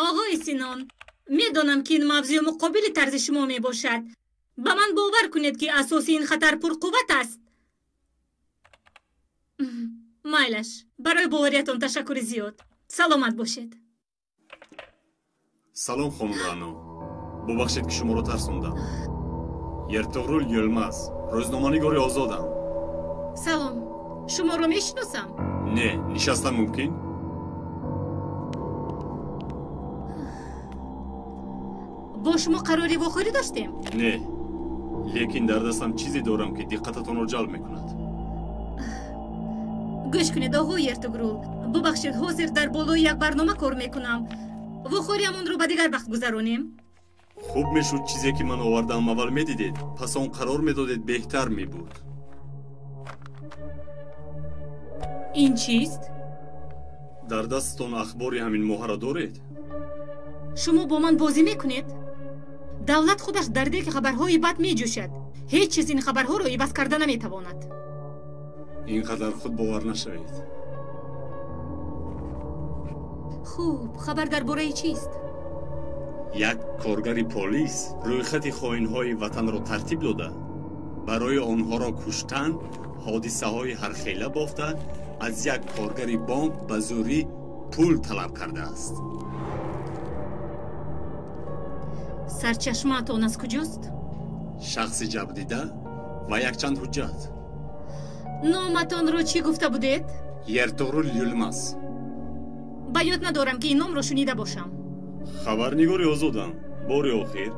Оғои Синон, медонам ки ин мавзӯъ муқобили тарзи шумо мебошад. Ба ман бовар кунед, ки асоси ин хатар пурқувват аст. Майлаш, барои бовариятон ташаккури зиёд. Саломат бошед. Салом, хонум Рано. Бубахшед, ки шуморо тарсондам. Ертуғрул Йилмаз, рӯзноманигори озодам. Салом. Шуморо мешиносам? Не, нишастан мумкин? Бо шумо қарори вохӯрӣ доштем? Не, лекин дар дастам чизе дорам, ки диққататонро ҷалб мекунад. Гӯш кунед, оғои Ертуғрул. Бубахшед, ҳозир дар болои як барнома кор мекунам. Вохӯриамонро ба дигар вақт гузаронем. Хуб мешуд чизе, ки ман овардаам, аввал медидед, пас он қарор медодед, беҳтар мебуд. Ин чист? Дар дасттон ахбори ҳамин моҳаро доред? Шумо бо ман бозӣ мекунед? Давлат худаш дар деки хабарҳои бад меҷӯшад. Ҳеҷ чиз ин хабарҳоро иваз карда наметавонад. Ин қадар худбовар нашавед. Хуб, хабар дар бораи чист? Як коргари полис рӯйхати хоинҳои ватанро тартиб дода, барои онҳоро куштан ҳодисаҳои ҳархела бофта, аз як коргари бонк ба зӯрӣ пул талаб кардааст. Сарчашмаатон аз куҷост? Шахси ҷабрдида ва якчанд ҳуҷҷат. Номатонро чӣ гуфта будед? Ертуғрул Йилмаз. Ба ёд надорам, ки ин номро шунида бошам. Хабарнигори озодам. Бори охир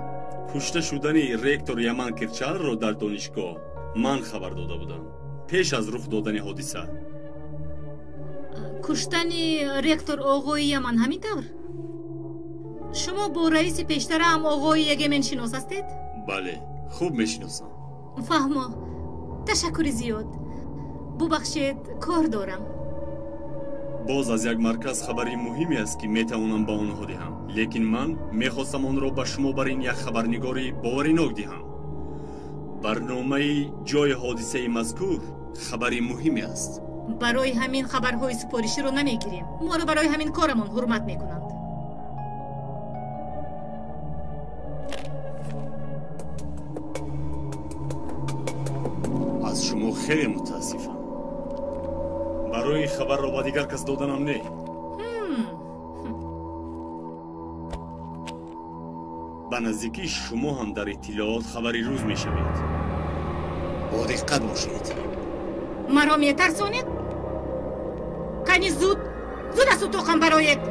кушта шудани ректор Яман Кирчалро дар донишгоҳ ман хабар дода будам, пеш аз рух додани ҳодиса. Куштани ректор оғои Яман, ҳамин тавр? Шумо бо раиси пештараам оғои Егемен шинос ҳастед? Бале, хуб мешиносам. Фаҳмо. Ташаккури зиёд. Бубахшед, кор дорам. Боз аз як марказ хабари муҳиме аст, ки метавонам ба онҳо диҳам, лекин ман мехостам онро ба шумо бар ин як хабарнигори боваринок диҳам. Барномаи ҷои ҳодисаи мазкур хабари муҳиме аст. Барои ҳамин хабарҳои супориширо намегирем. Моро барои ҳамин корамон ҳурмат мекунанд. Аз шумо хеле мутаассифам. Барои хабарро ба дигар кас доданам не. Ба наздикӣ шумо ҳам дар иттилоот хабари рӯз мешавед. Бо диққат бошед. Маро метарсонед? Кани зуд, зуд аз утоқам бароед.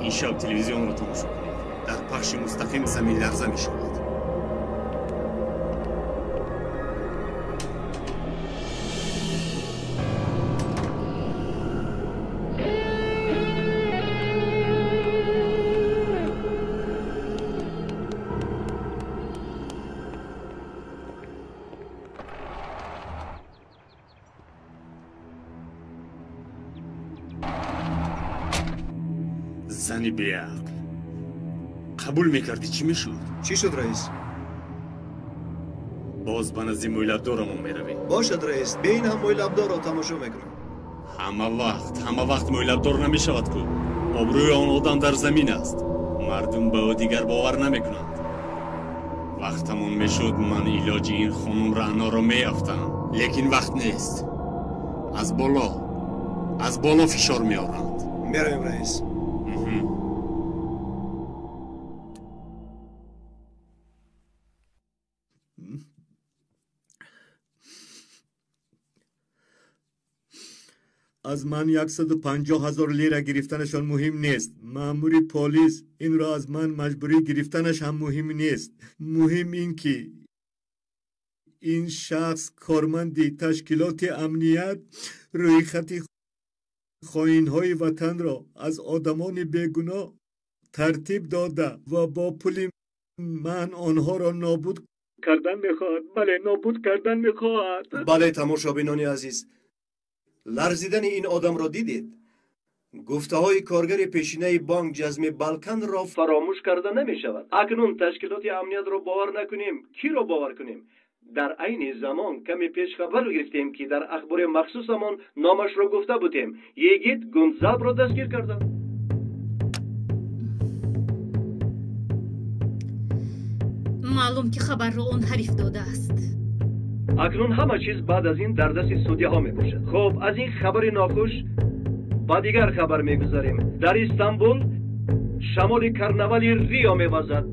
Ин шаб телевизионро тамошо кунед. Дар пахши мустақим заминларза мешавад. Зани беақл, қабул мекардӣ, чӣ мешуд? Чӣ шуд, раис? Боз ба назди мӯйлабдорамон меравем. Бошад, раис, бе ин ҳам мӯйлабдорро тамошо мекунам. Ҳама вақт, ҳама вақт мӯйлабдор намешавад ку. Обрӯи он одам дар замин аст. Мардум ба ӯ дигар бовар намекунанд. Вақтамон мешуд, ман илоҷи ин хонум Раъноро меёфтам, лекин вақт нест. Аз боло, аз боло фишор меоранд. Меравем, раис. Аз ман 150 ҳазор лира гирифтанашон муҳим нест. Маъмури полис инро аз ман маҷбурӣ гирифтанаш ҳам муҳим нест. Муҳим ин ки ин шахс корманди ташкилоти амният рӯйхати хоинҳои ватанро аз одамони бегуноҳ тартиб дода ва бо пули ман онҳоро нобуд кардан мехоҳад. Бале, нобуд кардан мехоҳад. Бале, тамошобинони азиз, ларзидани ин одамро дидед? Гуфтаҳои коргари пешинаи бонк Ҷазми Балканро фаромӯш карда намешавад. Акнун ташкилоти амниятро бовар накунем, киро бовар кунем? Дар айни замон каме пеш хабар гирифтем, ки дар ахбори махсусамон номашро гуфта будем. Йигит Гунзабро дастгир карданд. Маълум ки хабарро он ҳариф додааст. Акнун ҳама чиз баъд аз ин дар дасти судяҳо мебошад. Хуб, аз ин хабари нохуш ба дигар хабар мегузарем. Дар Истанбул шамоли карнавали Рио мевазад.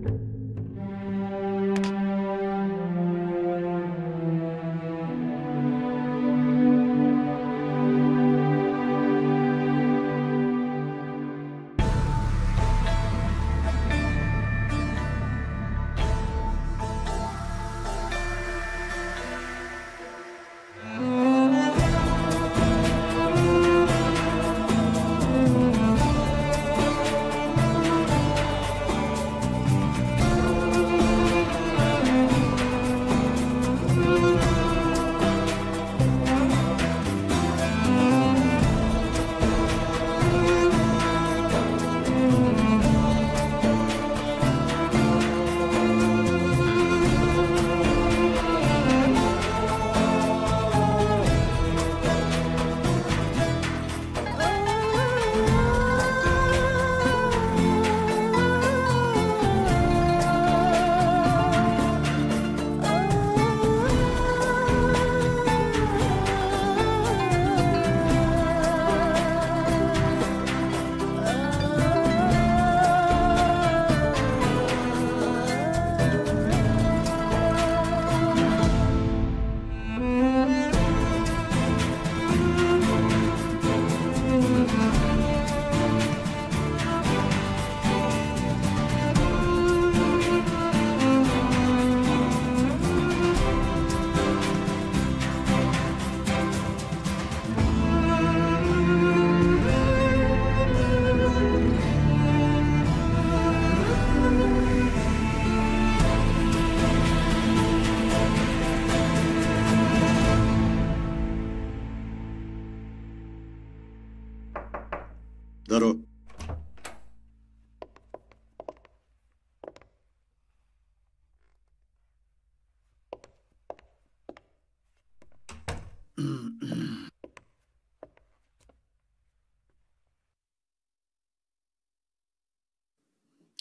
Даро.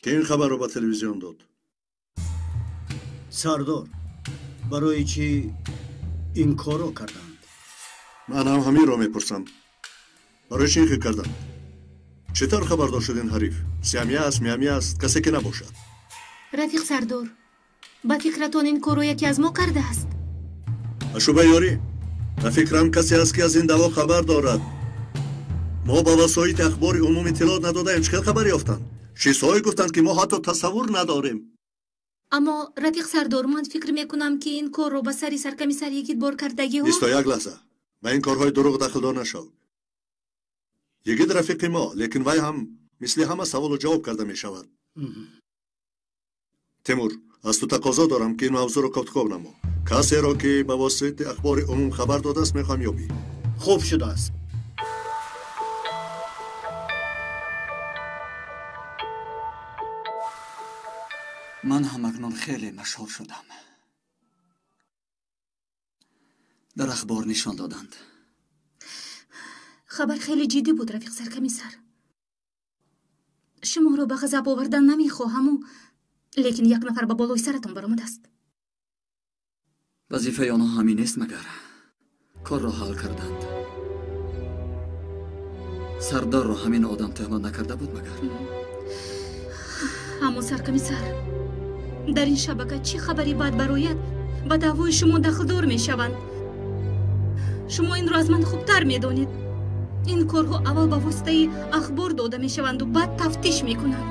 Ки ин хабарро ба телевизион дод? Сардор, барои чӣ ин корро карданд? Ман ҳам ҳаминро мепурсам. Барои чӣ ин хел карданд? Чӣ тавр хабардор шуд ин ҳариф? Сиамия аст, миамия аст, касе ки набошад. Рафиқ сардор, ба фикратон ин корро яке аз мо кардааст? Ашуба ёрӣ, ба фикрам касе аст, ки аз ин даъво хабар дорад. Мо ба васоити ахбори умум иттилоъ надодаем, чӣ хел хабар ёфтанд? Чизҳое гуфтанд, ки мо ҳатто тасаввур надорем. Аммо рафиқ сардор, ман фикр мекунам, ки ин корро ба сари саркомиссар Йигит бор кардагиҳо. 21 лаҳза, ба ин корҳои дурӯғ дахлдор нашав. Йигит рафиқи мо, лекин вай ҳам мисли ҳама саволу ҷавоб карда мешавад. Тимур, аз ту тақозо дорам, ки ин мавзӯъро кофтков намо. Касеро, ки ба воситаи ахбори умум хабар додааст, мехоҳам ёбӣ. Хуб шудааст. Ман ҳам акнун хеле машҳур шудам. Дар ахбор нишон доданд. Хабар хеле ҷиддӣ буд, рафиқ саркомиссар. Шуморо ба ғазаб овардан намехоҳаму, лекин як нафар ба болои саратон баромадааст. Вазифаи онҳо ҳамин нест, магар корро ҳал карданд. Сардорро ҳамин одам тӯҳмат накарда буд, магар? Аммо саркомиссар, дар ин шабака чӣ хабари бад барояд, ба даъвои шумо дахлдор мешаванд. Шумо инро аз ман хубтар медонед. Ин корҳо аввал ба воситаи ахбор дода мешаванду баъд тафтиш мекунанд.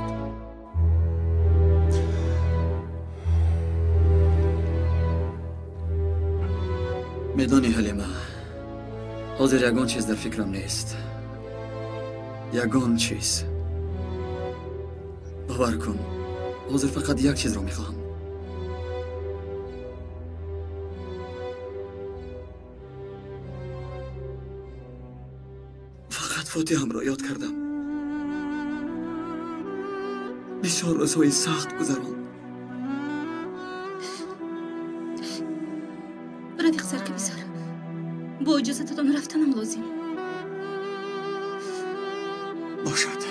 Медонӣ, Ҳалима, ҳозир ягон чиз дар фикрам нест. Ягон чиз. Бовар кун, ҳозир фақат як чизро мехоҳам. Фақат Фотиҳамро ёд кардам. Бисёр рӯзҳои сахт гузаронд. Рафиқ саркомиссар, бо иҷозататон рафтанам лозим. Бошад,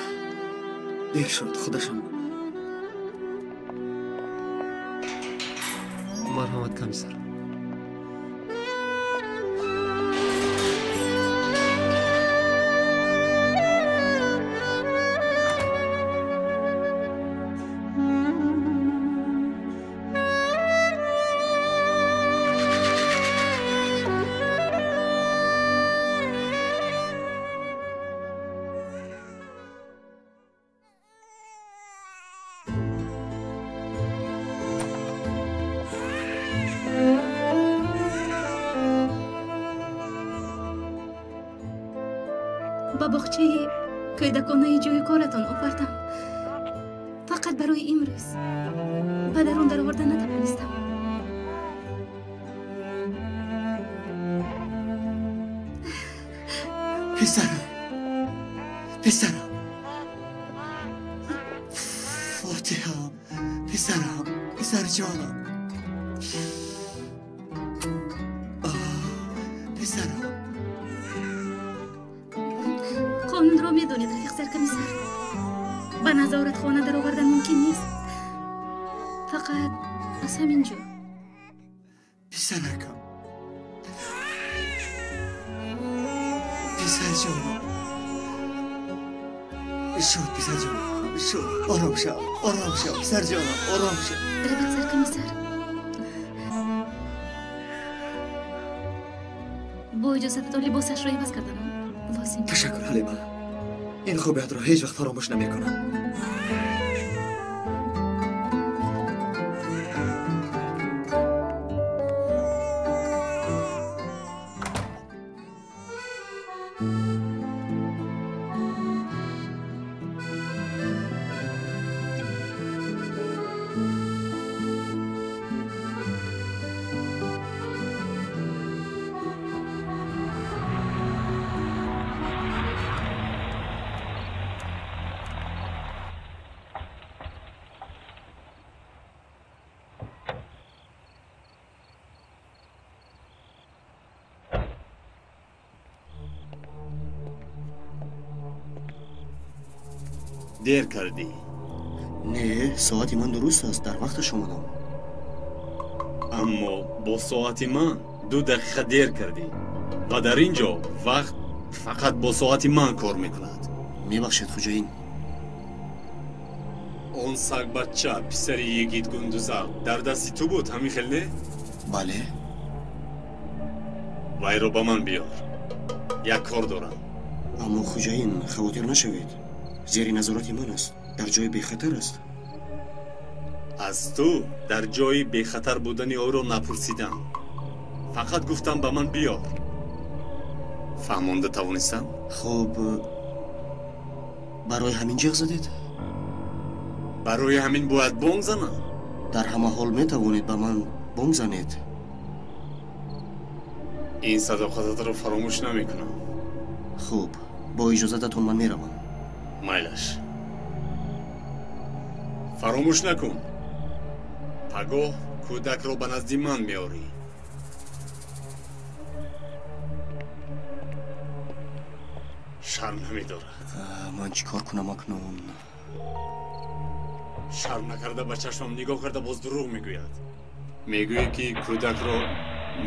дер шуд, худашам. Марҳамат, комиссар. Ба боғчаи кӯдаконаи ҷои коратон овардам. Фақат барои имрӯз. Ба дарун дароварда натавонистам. Писарам, писарам, Фотиҳам, писарам, писарҷонам, писарам. Қонунро медонед, рафиқ саркомиссар. Ба назоратхона даровардан мумкин нест. Фақат аз ҳамин ҷо. Писаракам, писарҷонам, шуд, писарҷонам, шуд. Ором шав, ором шав, писарҷонам, ором шав. Рафиқ саркомиссар, бо иҷозататон либосашро иваз карданам лозим. Ташаккур, Ҳалима. Ин хубиятро ҳеҷ вақт фаромӯш намекунам. Дер кардӣ. Не, соати ман дуруст аст, дар вақташ омадам. Аммо бо соати ман 2 дақиқа дер кардӣ ва дар ин ҷо вақт фақат бо соати ман кор мекунад. Мебахшед, хуҷаин. Он сагбача писари Йигит Гундузал дар дасти ту буд, ҳамин хел не? Бале. Вайро ба ман биёр. Як кор дорам. Аммо хуҷаин, хавотир нашавед. Зери назорати ман аст, дар ҷои бехатар аст. Аз ту дар ҷои бехатар будани ӯро напурсидам. Фақат гуфтам ба ман биёр. Фаҳмонда тавонистам? Хуб, барои ҳамин ҷиғ задед? Барои ҳамин бояд бонг занам? Дар ҳама ҳол метавонед ба ман бонг занед. Ин садоқататро фаромӯш намекунам. Хуб, бо иҷозататон ман меравам. Майлаш. Фаромӯш накун. Пагоҳ кӯдакро ба назди ман меорӣ. Шарм намедорад. Ман чӣ кор кунам акнун? Шарм накарда ба чашмам нигоҳ карда боз дурӯғ мегӯяд. Мегӯӣ ки кӯдакро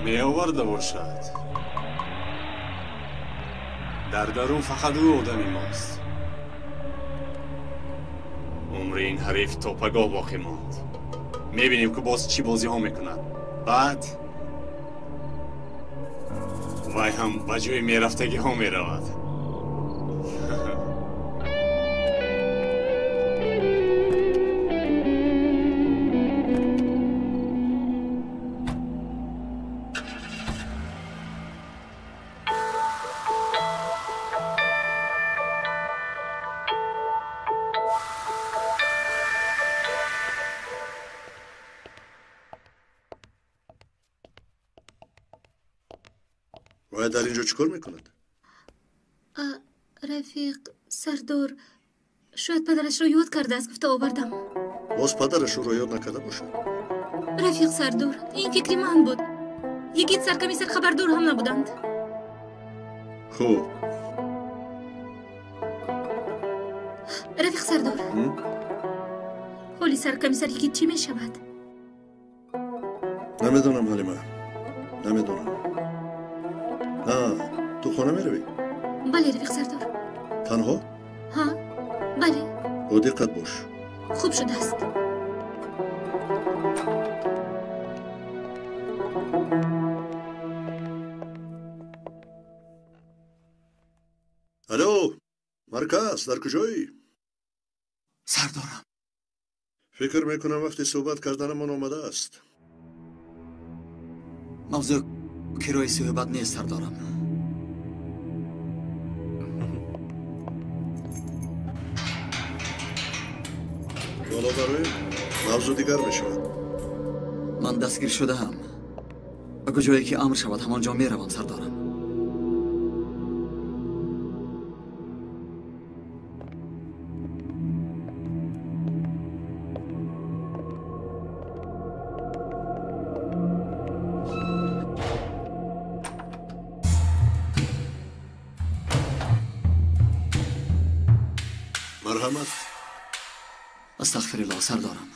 меоварда бошад. Дар дарун фақат ӯ одами мост. Умри ин ҳариф то пагоҳ боқӣ монд. Мебинем ки боз чӣ бозиҳо мекунад. Баъд вай ҳам ба ҷои мерафтагиҳо меравад. Вай дар ин ҷо чӣ кор мекунад? Рафиқ сардор, шояд падарашро ёд кардааст, гуфта овардам. Боз падараш ӯро ёд накарда бошад? Рафиқ сардор, ин фикри ман буд. Йигит саркомиссар хабардор ҳам набуданд. Хуб. Рафиқ сардор, ҳоли саркомиссар Йигит чӣ мешавад? Намедонам, Ҳалима, намедонам. Ту хона меравӣ? Бале, рафиқ сардор. Танҳо? Ҳа, бале. Бо диққат бош. Хуб шудааст. Алло, марказ, дар куҷоӣ? Сардорам. Фикр мекунам вақти суҳбат карданамон омадааст. Мавзӯъ кирои суҳбат нест, сардорам. Боло бароем, мавзӯъ дигар мешавад. Ман дастгир шудаам. Ба куҷое ки амр шавад, ҳамон ҷо меравам, сардорам. Марҳамат. Астағфируллоҳ, сардорам.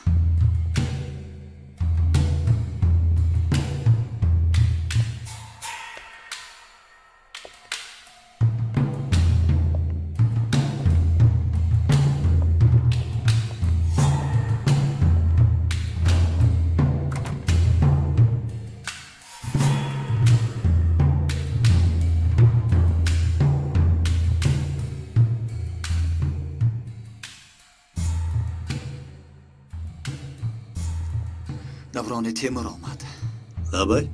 Даврони Темур омад. Лабай?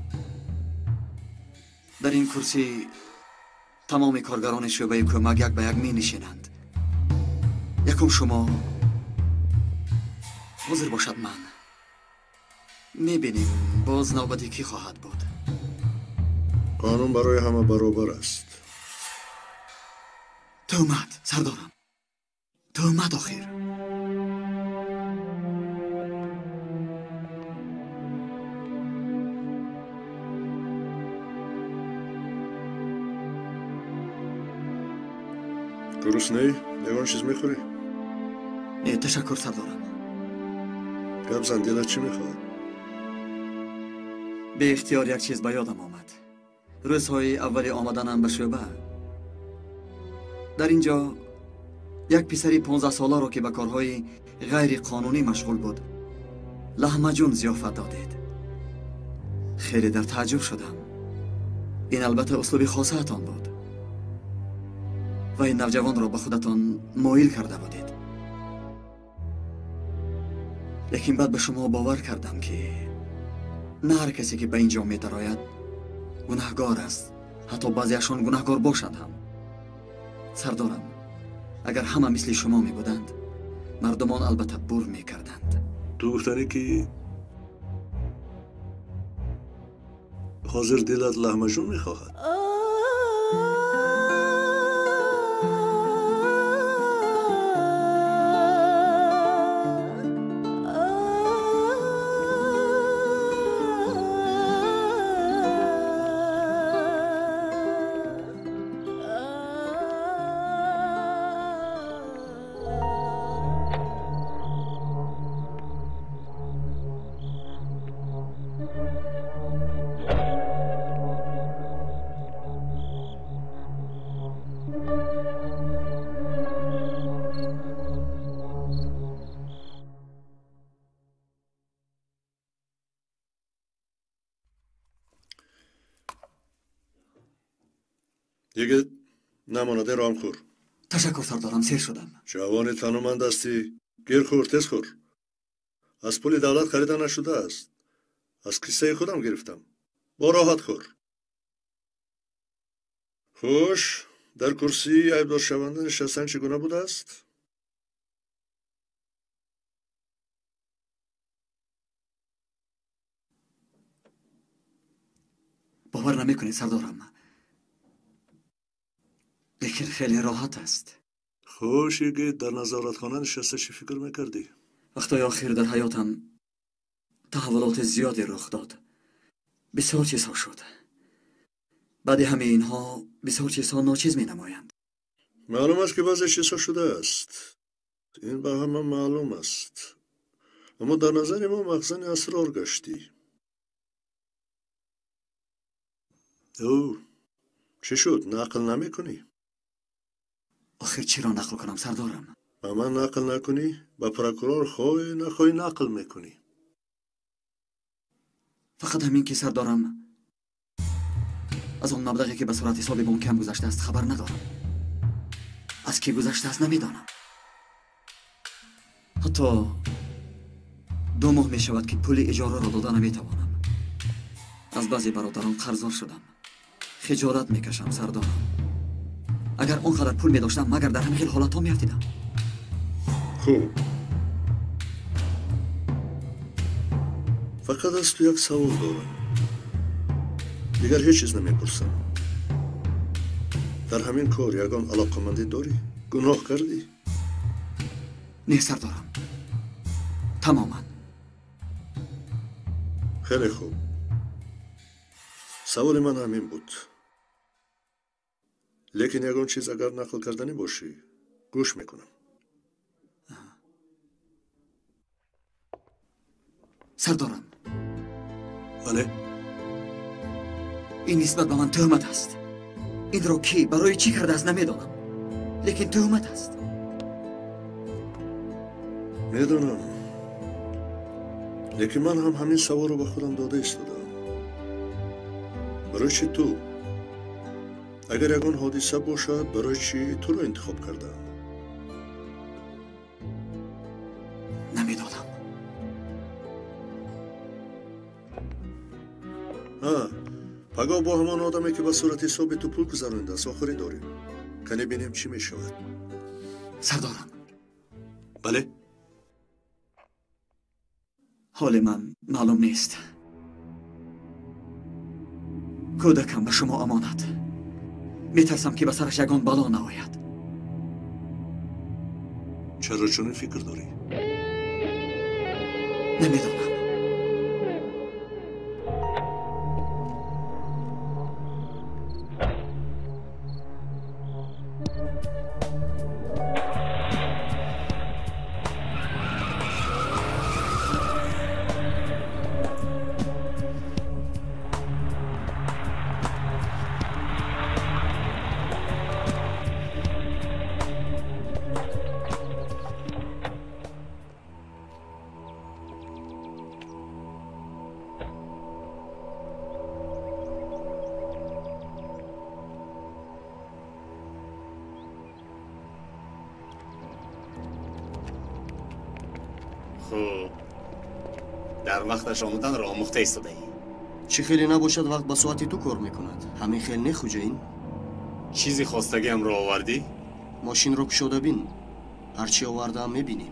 Дар ин курсӣ тамоми коргарони шӯъбаи кӯмак як ба як менишинанд. Якум шумо, ҳозир бошад ман. Мебинем боз навбати кӣ хоҳад буд. Қонун барои ҳама баробар аст. Тӯҳмат, сардорам. Тӯҳмат охир. Гуруснаӣ? Ягон чиз мехӯрӣ? Не, ташаккур, сардорам. Гап зан, дилат чӣ мехоҳад? Беихтиёр як чиз ба ёдам омад. Рӯзҳои аввали омаданам ба шӯъба. Дар ин ҷо як писари 15-соларо ки ба корҳои ғайриқонунӣ машғул буд, лаҳмаҷун зиёфат додед. Хеле дар тааҷҷуб шудам. Ин албатта услуби хосаатон буд. Ва ин навҷавонро ба худатон моил карда будед. Лекин баъд ба шумо бовар кардам, ки на ҳар касе ки ба ин ҷо медарояд гунаҳгор аст, ҳатто баъзеашон гунаҳгор бошанд ҳам. Сардорам, агар ҳама мисли шумо мебуданд, мардумон албатта бур мекарданд. Ту гуфтанӣ ки ҳозир дилат лаҳмаҷун мехоҳад? Йигит, намонаде ром хӯр. Ташаккур, сардорам, сер шудам. Ҷавони тануманд ҳастӣ. Гир хӯр, тез хӯр. Аз пули давлат харида нашудааст. Аз киссаи худам гирифтам. Бо роҳат хӯр. Хуш, дар курсии айбдоршаванда нишастан чӣ гуна будааст? Бовар намекунед, сардорам. Лекин хеле роҳат аст. Хуш, йигит, дар назоратхона нишаста чӣ фикр мекардӣ? Вақтҳои охир дар ҳаётам таҳаввулоти зиёде рух дод. Бисёр чизҳо шуд. Баъди ҳамаи инҳо бисёр чизҳо ночиз менамоянд. Маълум аст, ки баъзе чизҳо шудааст. Ин ба ҳама маълум аст. Аммо дар назари мо махзани асрор гаштӣ. Чӣ шуд, нақл намекунӣ? Охир чиро нақл кунам, сардорам? Ба ман нақл накунӣ, ба прокурор хоҳӣ нахоҳӣ нақл мекунӣ. Фақат ҳамин ки, сардорам, аз он маблағе ки ба сурати ҳисоби бонкиам гузаштааст хабар надорам. Аз кӣ гузаштааст намедонам. Ҳатто 2 моҳ мешавад ки пули иҷораро дода наметавонам. Аз баъзе бародарон қарздор шудам. Хиҷолат мекашам, сардорам. Агар он қадар пул медоштам, магар дар ҳамин хел ҳолатҳо меафтидам? Хуб, фақат аз ту як савол дорам, дигар ҳеҷ чиз намепурсам. Дар ҳамин кор ягон алоқамандӣ дорӣ? Гуноҳ кардӣ? Не, сардорам, тамоман. Хеле хуб, саволи ман ҳамин буд. Лекин ягон чиз агар нақл карданӣ бошӣ, гӯш мекунам. Сардорам. Бале? Ин нисбат ба ман тӯҳмат аст. Инро кӣ барои чӣ кардааст намедонам, лекин тӯҳмат аст. Медонам, лекин ман ҳам ҳамин саволро ба худам дода истодаам. Барои чӣ ту? Агар ягон ҳодиса бошад, барои чӣ туро интихоб кардаам? Намедонам. Пагоҳ бо ҳамон одаме ки ба сурати ҳисоби ту пул гузаронидааст охирӣ дорем. Кане бинем чӣ мешавад. Сардорам. Бале? Ҳоли ман маълум нест. Кӯдакам ба шумо амонат. Метарсам ки ба сараш ягон бало наояд. Чаро чунин фикр дорӣ? Намедонам. Хуб, дар вақташ омаданро омӯхта истодаӣ. Чӣ хеле набошад, вақт ба соати ту кор мекунад. Ҳамин хел не, хуҷаин? Чизи хостагиамро овардӣ? Мошинро кушода бин. Ҳар чӣ овардаам мебинӣ.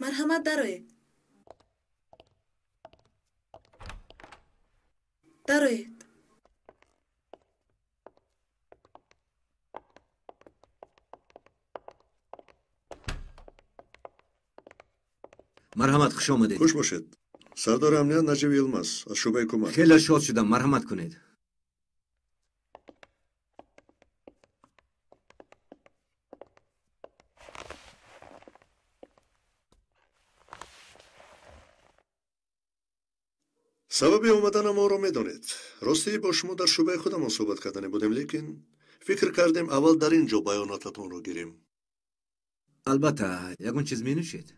Марҳамат, дароед. Дароед. Марҳамат, хуш омадед. Хуш бошед. Сардори амният Наҷиб Йилмаз аз шӯъбаи кӯмак. Хеле шод шудам, марҳамат кунед. Сабаби омаданам моро медонед. Ростӣ бо шумо дар шӯъбаи худамон суҳбат кардане будем, лекин фикр кардем аввал дар ин ҷо баёнотатонро гирем. Албатта, ягон чиз менӯшед?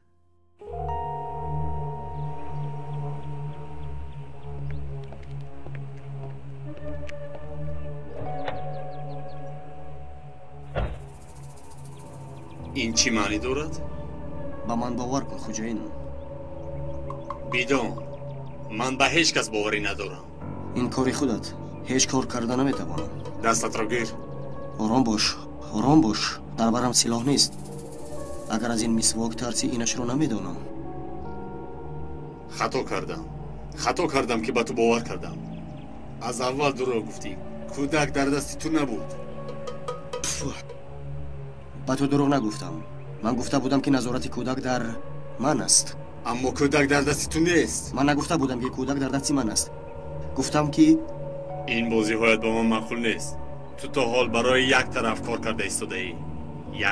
Ин чӣ маънӣ дорад? Ба ман бовар кун, хуҷаин. Бидон, ман ба ҳеҷ кас боварӣ надорам. Ин кори худат. Ҳеҷ кор карда наметавонам. Дастатро гир. Ором бош, ором бош. Дар барам силоҳ нест. Агар аз ин мисвок тарсӣ, инашро намедонам. Хато кардам. Хато кардам ки ба ту бовар кардам. Аз аввал дурӯғ гуфтӣ. Кӯдак дар дасти ту набуд. Ба ту дурӯғ нагуфтам. Ман гуфта будам ки назорати кӯдак дар ман аст. Аммо кӯдак дар дасти ту нест. Ман нагуфта будам ки кӯдак дар дасти ман аст. Гуфтам ки Ин бозиҳоят ба ман маъқул нест. Ту то ҳол барои як тараф кор карда истодаӣ.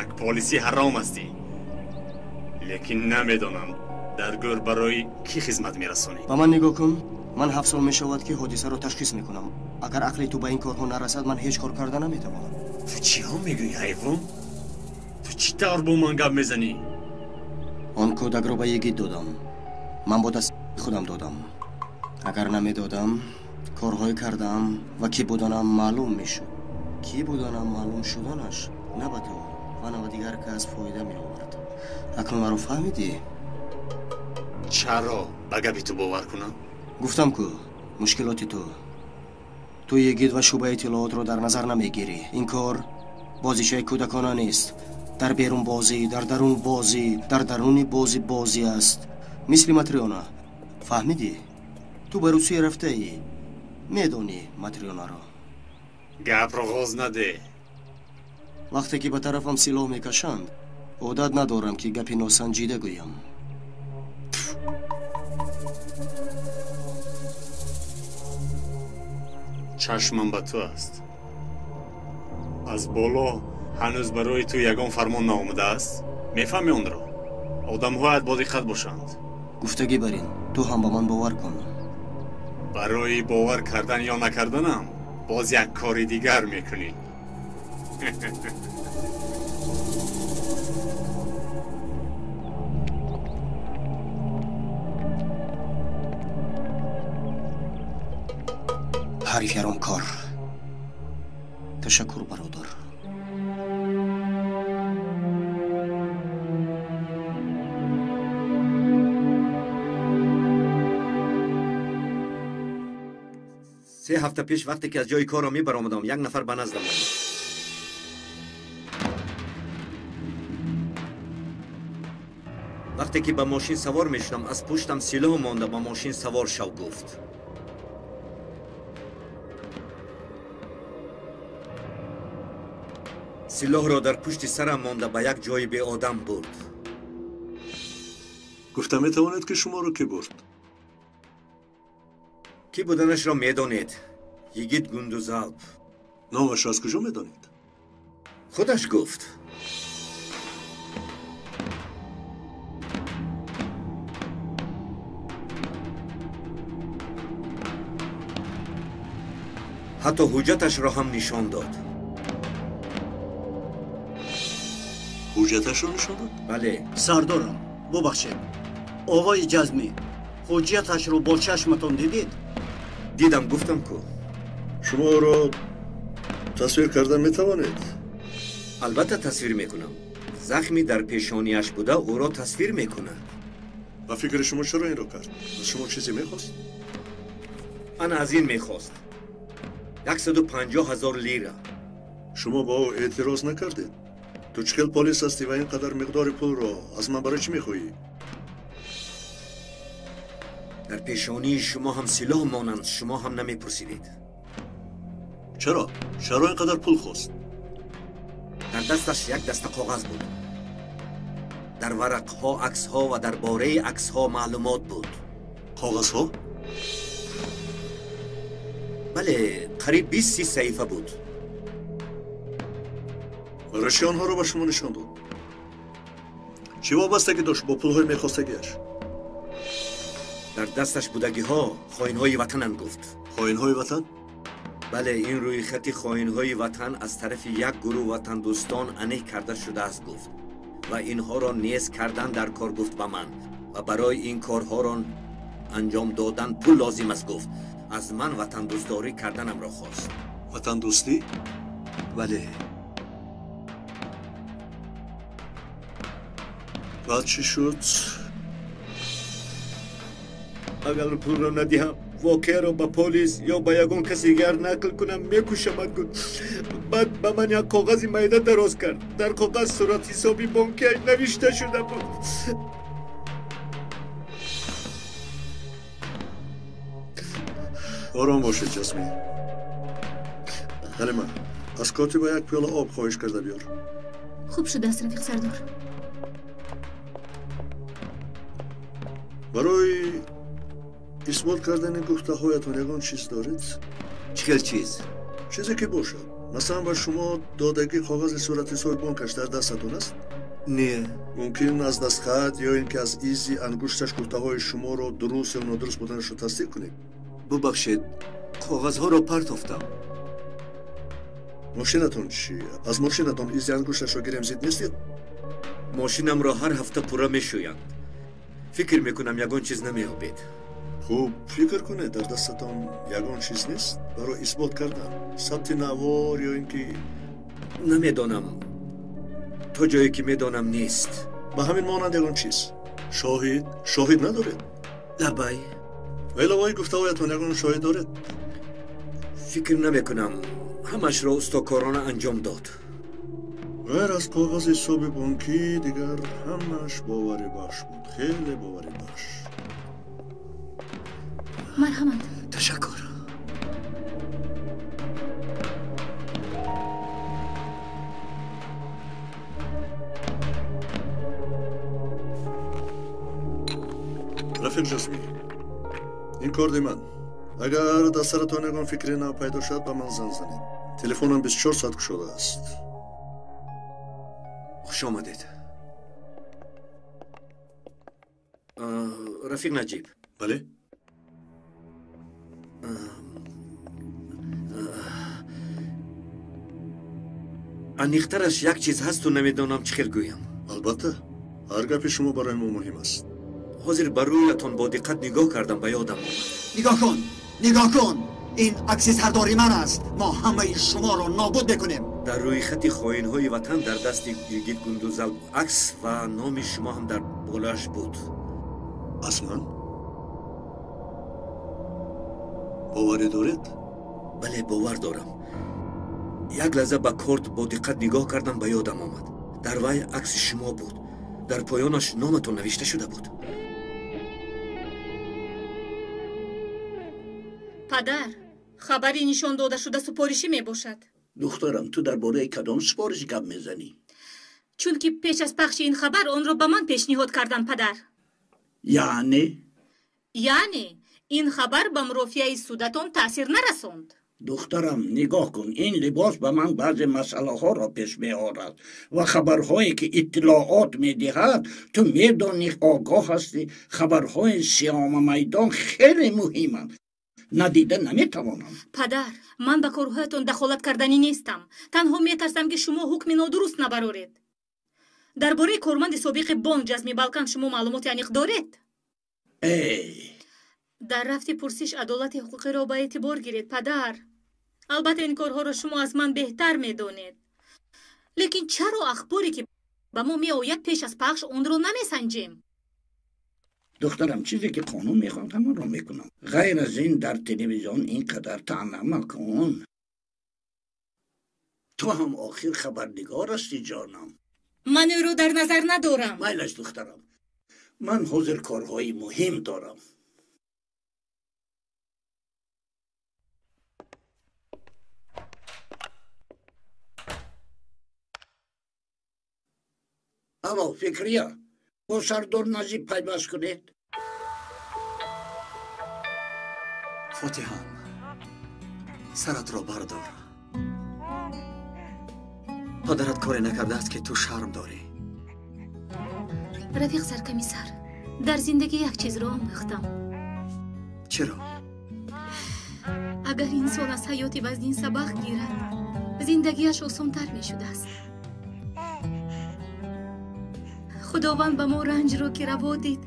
Як полиси ҳаром ҳастӣ. Лекин намедонам дар гӯр барои кӣ хизмат мерасонӣ. Ба ман нигоҳ кун. Ман 7 сол мешавад ки ҳодисаро ташхис мекунам. Агар ақли ту ба ин корҳо нарасад, ман ҳеҷ кор карда наметавонам. Ту чиҳо мегӯӣ, ҳайвон? Ту чӣ тавр бо ман гап мезанӣ? Он кӯдакро ба Йигит додам. Ман бо дасти худам додам. Агар намедодам, корҳое кардам ва кӣ буданам маълум мешуд. Кӣ буданам маълум шуданаш на ба ту ва на ба дигар кас фоида меовард. Акнун маро фаҳмидӣ? Чаро ба гапи ту бовар кунам? Гуфтам ку мушкилоти ту. Ту Йигит ва шӯъбаи иттилоотро дар назар намегирӣ. Ин кор бозичаи кӯдакона нест. Дар берун бозӣ, дар дарун бозӣ, дар даруни бозӣ бозӣ аст. Мисли Матрёна. Фаҳмидӣ? Ту ба Русия рафтаӣ. Медонӣ Матрёнаро. Гапро ғоз наде. Вақте ки ба тарафам силоҳ мекашанд, одат надорам ки гапи носанҷида гӯям. Чашмам ба ту аст. Аз боло ҳанӯз барои ту ягон фармон наомадааст? Мефаҳмӣ онро? Одамҳоят бодиққат бошанд. Гуфтагӣ бар ин, ту ҳам ба ман бовар кун. Барои бовар кардан ё накарданам боз як кори дигар мекунӣ. Ҳариф яромкор. Ташаккур, бародар. Се ҳафта пеш вақте ки аз ҷои корро мебаромадам, як нафар ба наздам омад. Вақте ки ба мошин савор мешудам, аз пуштам силоҳ монда ба мошин савор шав гуфт. Силоҳро дар пушти сарам монда ба як ҷои беодам бурд. Гуфта метавонед ки шуморо кӣ бурд? Кӣ буданашро медонед. Йигит Гундузалп. Номашро аз куҷо медонед? Худаш гуфт. Ҳатто ҳуҷҷаташро ҳам нишон дод. Ҳуҷҷаташро нишон дод? Бале. Сардорам, бубахшед. Овои ҷазмӣ ҳуҷҷаташро бо чашматон дидед? Дидам, гуфтам ку. Шумо ӯро тасвир карда метавонед? Албатта тасвир мекунам. Захми дар пешонияш буда ӯро тасвир мекунад. Ба фикри шумо чаро инро кард? Аз шумо чизе мехост? Ана аз ин мехост. 150 000 лира. Шумо ба ӯ эътироз накардед? Ту чӣ хел полис ҳастӣ ва ин қадар миқдори пулро аз ман барои чӣ мехоҳӣ? Дар пешонии шумо ҳам силоҳ монанд, шумо ҳам намепурсидед. Чаро? Чаро ин қадар пул хост? Дар дасташ як даста коғаз буд. Дар варақҳо аксҳо ва дар бораи аксҳо маълумот буд. Коғазҳо? Бале, қариб 20-30 саҳифа буд. Барои чӣ онҳоро ба шумо нишон дод? Чӣ вобастагӣ дошт бо пулҳои мехостагиаш? Дар дасташ будагиҳо хоинҳои ватананд гуфт. Хоинҳои ватан? Бале, ин рӯйхати хоинҳои ватан аз тарафи як гурӯҳ ватандӯстон аниқ карда шудааст гуфт ва инҳоро нез кардан дар кор гуфт ба ман ва барои ин корҳоро анҷом додан пул лозим аст гуфт. Аз ман ватандӯстдорӣ карданамро хост. Ватандӯстӣ? Бале. Баъд чӣ шуд? Агар пулро надиҳам, воқеаро ба полис ё ба ягон каси дигар нақл кунам, мекушамад гуфт. Баъд ба ман як коғази майда дароз кард. Дар коғаз суратҳисоби бонкиаш навишта шуда буд. Ором бошед, Ҷасмин. Ҳалима, аз котиба як пиёла об хоҳиш карда биёр. Хуб шудааст, рафиқ сардор. Барои исбот кардани гуфтаҳоятон ягон чиз доред? Чӣ хел чиз? Чизе ки бошад. Масалан, ба шумо додагӣ коғази суратҳисоби бонкаш дар дастатон аст? Не. Мумкин аз дастхат ё ин ки аз изи ангушташ гуфтаҳои шуморо дуруст ё нодуруст буданашро тасдиқ кунед. Бубахшед, коғазҳоро партофтам. Мошинатон чӣ? Аз мошинатон изи ангушташро гирем, зид нестед? Мошинамро ҳар ҳафта пурра мешӯянд. Фикр мекунам, ягон чиз намеёбед. Хуб, фикр кунед, дар дастатон ягон чиз нест барои исбот кардан? Сабти навор ё ин ки... Намедонам. То ҷое ки медонам, нест. Ба ҳамин монанд ягон чиз? Шоҳид? Шоҳид надоред? Лабай. Ба иловаи гуфтаҳоятон ягон шоҳид доред? Фикр намекунам. Ҳамашро устокорона анҷом дод. Ғайр аз коғази ҳисоби бонкӣ дигар ҳамааш боварибахш буд. Хеле боварибахш. Марҳамат. Ташаккур. Рафиқ Ҷасмӣ, ин корди ман. Агар дар саратон ягон фикри нав пайдо шавад, ба ман занг занед. Телефонам 24 соат кушода аст. Хуш омадед. Рафиқ Наҷиб. Бале? Аниқтараш як чиз ҳасту намедонам чӣ хел гӯям. Албатта, ҳар гапи шумо барои мо муҳим аст. Ҳозир ба рӯятон бо диққат нигоҳ кардам, ба ёдам омад. Нигоҳ кун, нигоҳ кун! Ин акси сардори ман аст. Мо ҳамаи шуморо нобуд мекунем. Дар рӯйхати хоинҳои ватан дар дасти Йигит Гундузалп акс ва номи шумо ҳам дар болояш буд. Аз ман? Боварӣ доред? Бале, бовар дорам. Як лаҳза ба корт бо диққат нигоҳ кардам, ба ёдам омад. Дар вай акси шумо буд. Дар поёнаш номатон навишта шуда буд. Падар, хабари нишон дода шуда супоришӣ мебошад. Духтарам, ту дар бораи кадом супориш гап мезанӣ? Чунки пеш аз пахши ин хабар онро ба ман пешниҳод карданд, падар. Яъне? Яъне ин хабар ба мурофиаи судатон таъсир нарасонд. Духтарам, нигоҳ кун, ин либос ба ман баъзе масъалаҳоро пеш меорад ва хабарҳое ки иттилоот медиҳад, ту медонӣ, огоҳ ҳастӣ, хабарҳои сиёмамайдон хеле муҳиманд. Надида наметавонам. Падар, ман ба корҳоятон дахолат карданӣ нестам. Танҳо метарсам, ки шумо ҳукми нодуруст набароред. Дар бораи корманди собиқи бонк Ҷазми Балкан шумо маълумоти аниқ доред? Эй! Дар рафти пурсиш адолати ҳуқуқиро ба эътибор гиред, падар. Албатта, ин корҳоро шумо аз ман беҳтар медонед. Лекин чаро ахборе ки ба мо меояд пеш аз пахш онро намесанҷем? Духтарам, чизе ки қонун мехоҳад, ҳамонро мекунам. Ғайр аз ин дар телевизион ин қадар таъна макун. Ту ҳам охир хабарнигор ҳастӣ, ҷонам. Ман ӯро дар назар надорам. Майлаш, духтарам, ман ҳозир корҳои муҳим дорам. Алло, Фикрия, бо сардор Назиб пайваст кунед. Фотиҳам, саратро бардор. Падарат коре накардааст, ки ту шарм дорӣ. Рафиқ саркомиссар, дар зиндагӣ як чизро омӯхтам. Чиро? Агар инсон аз ҳаёти вазнин сабақ гирад, зиндагиаш осонтар мешудааст. Худованд ба мо ранҷро ки раво дид,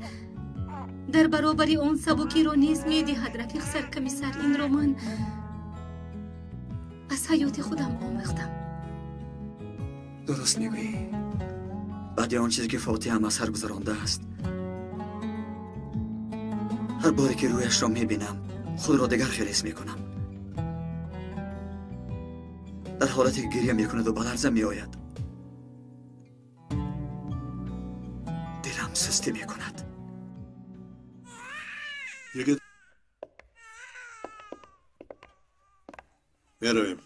дар баробари он сабукиро низ медиҳад. Рафиқ саркомиссар, инро ман аз ҳаёти худам омӯхтам. Дуруст мегӯӣ. Баъди он чизе ки Фотиҳам аз сар гузарондааст, ҳар боре ки рӯяшро мебинам, худро дигар хел ҳис мекунам. Дар ҳолате ки гиря мекунаду ба ларза меояд, дилам сустӣ мекунад. Йигит, меравем.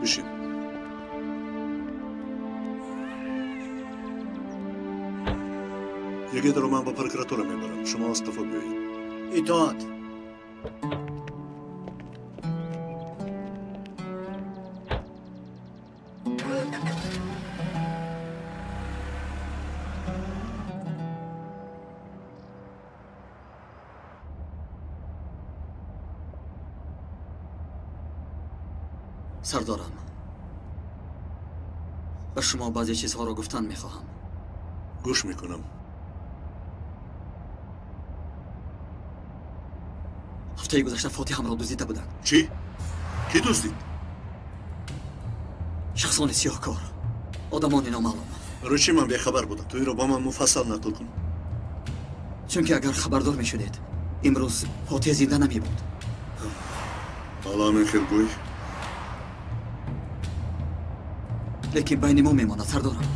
Бишин. Йигитро ман ба прокуратура мебарам. Шумо аз қафо биёед. Итоат. Сардорам, ба шумо баъзе чизҳоро гуфтан мехоҳам. Гӯш мекунам. Ҳафтаи гузашта Фотиҳамро дуздида буданд. Чӣ? Кӣ дуздид? Шахсони сиёҳкор, одамони номаълум. Барои чӣ ман бехабар будам? Ту инро ба ман муфассал нақл кун. Чунки агар хабардор мешудед, имрӯз Фотиҳ зинда намебуд. Ҳоло ҳамин хел гӯй. Лекин байни мо мемонад, сардорам.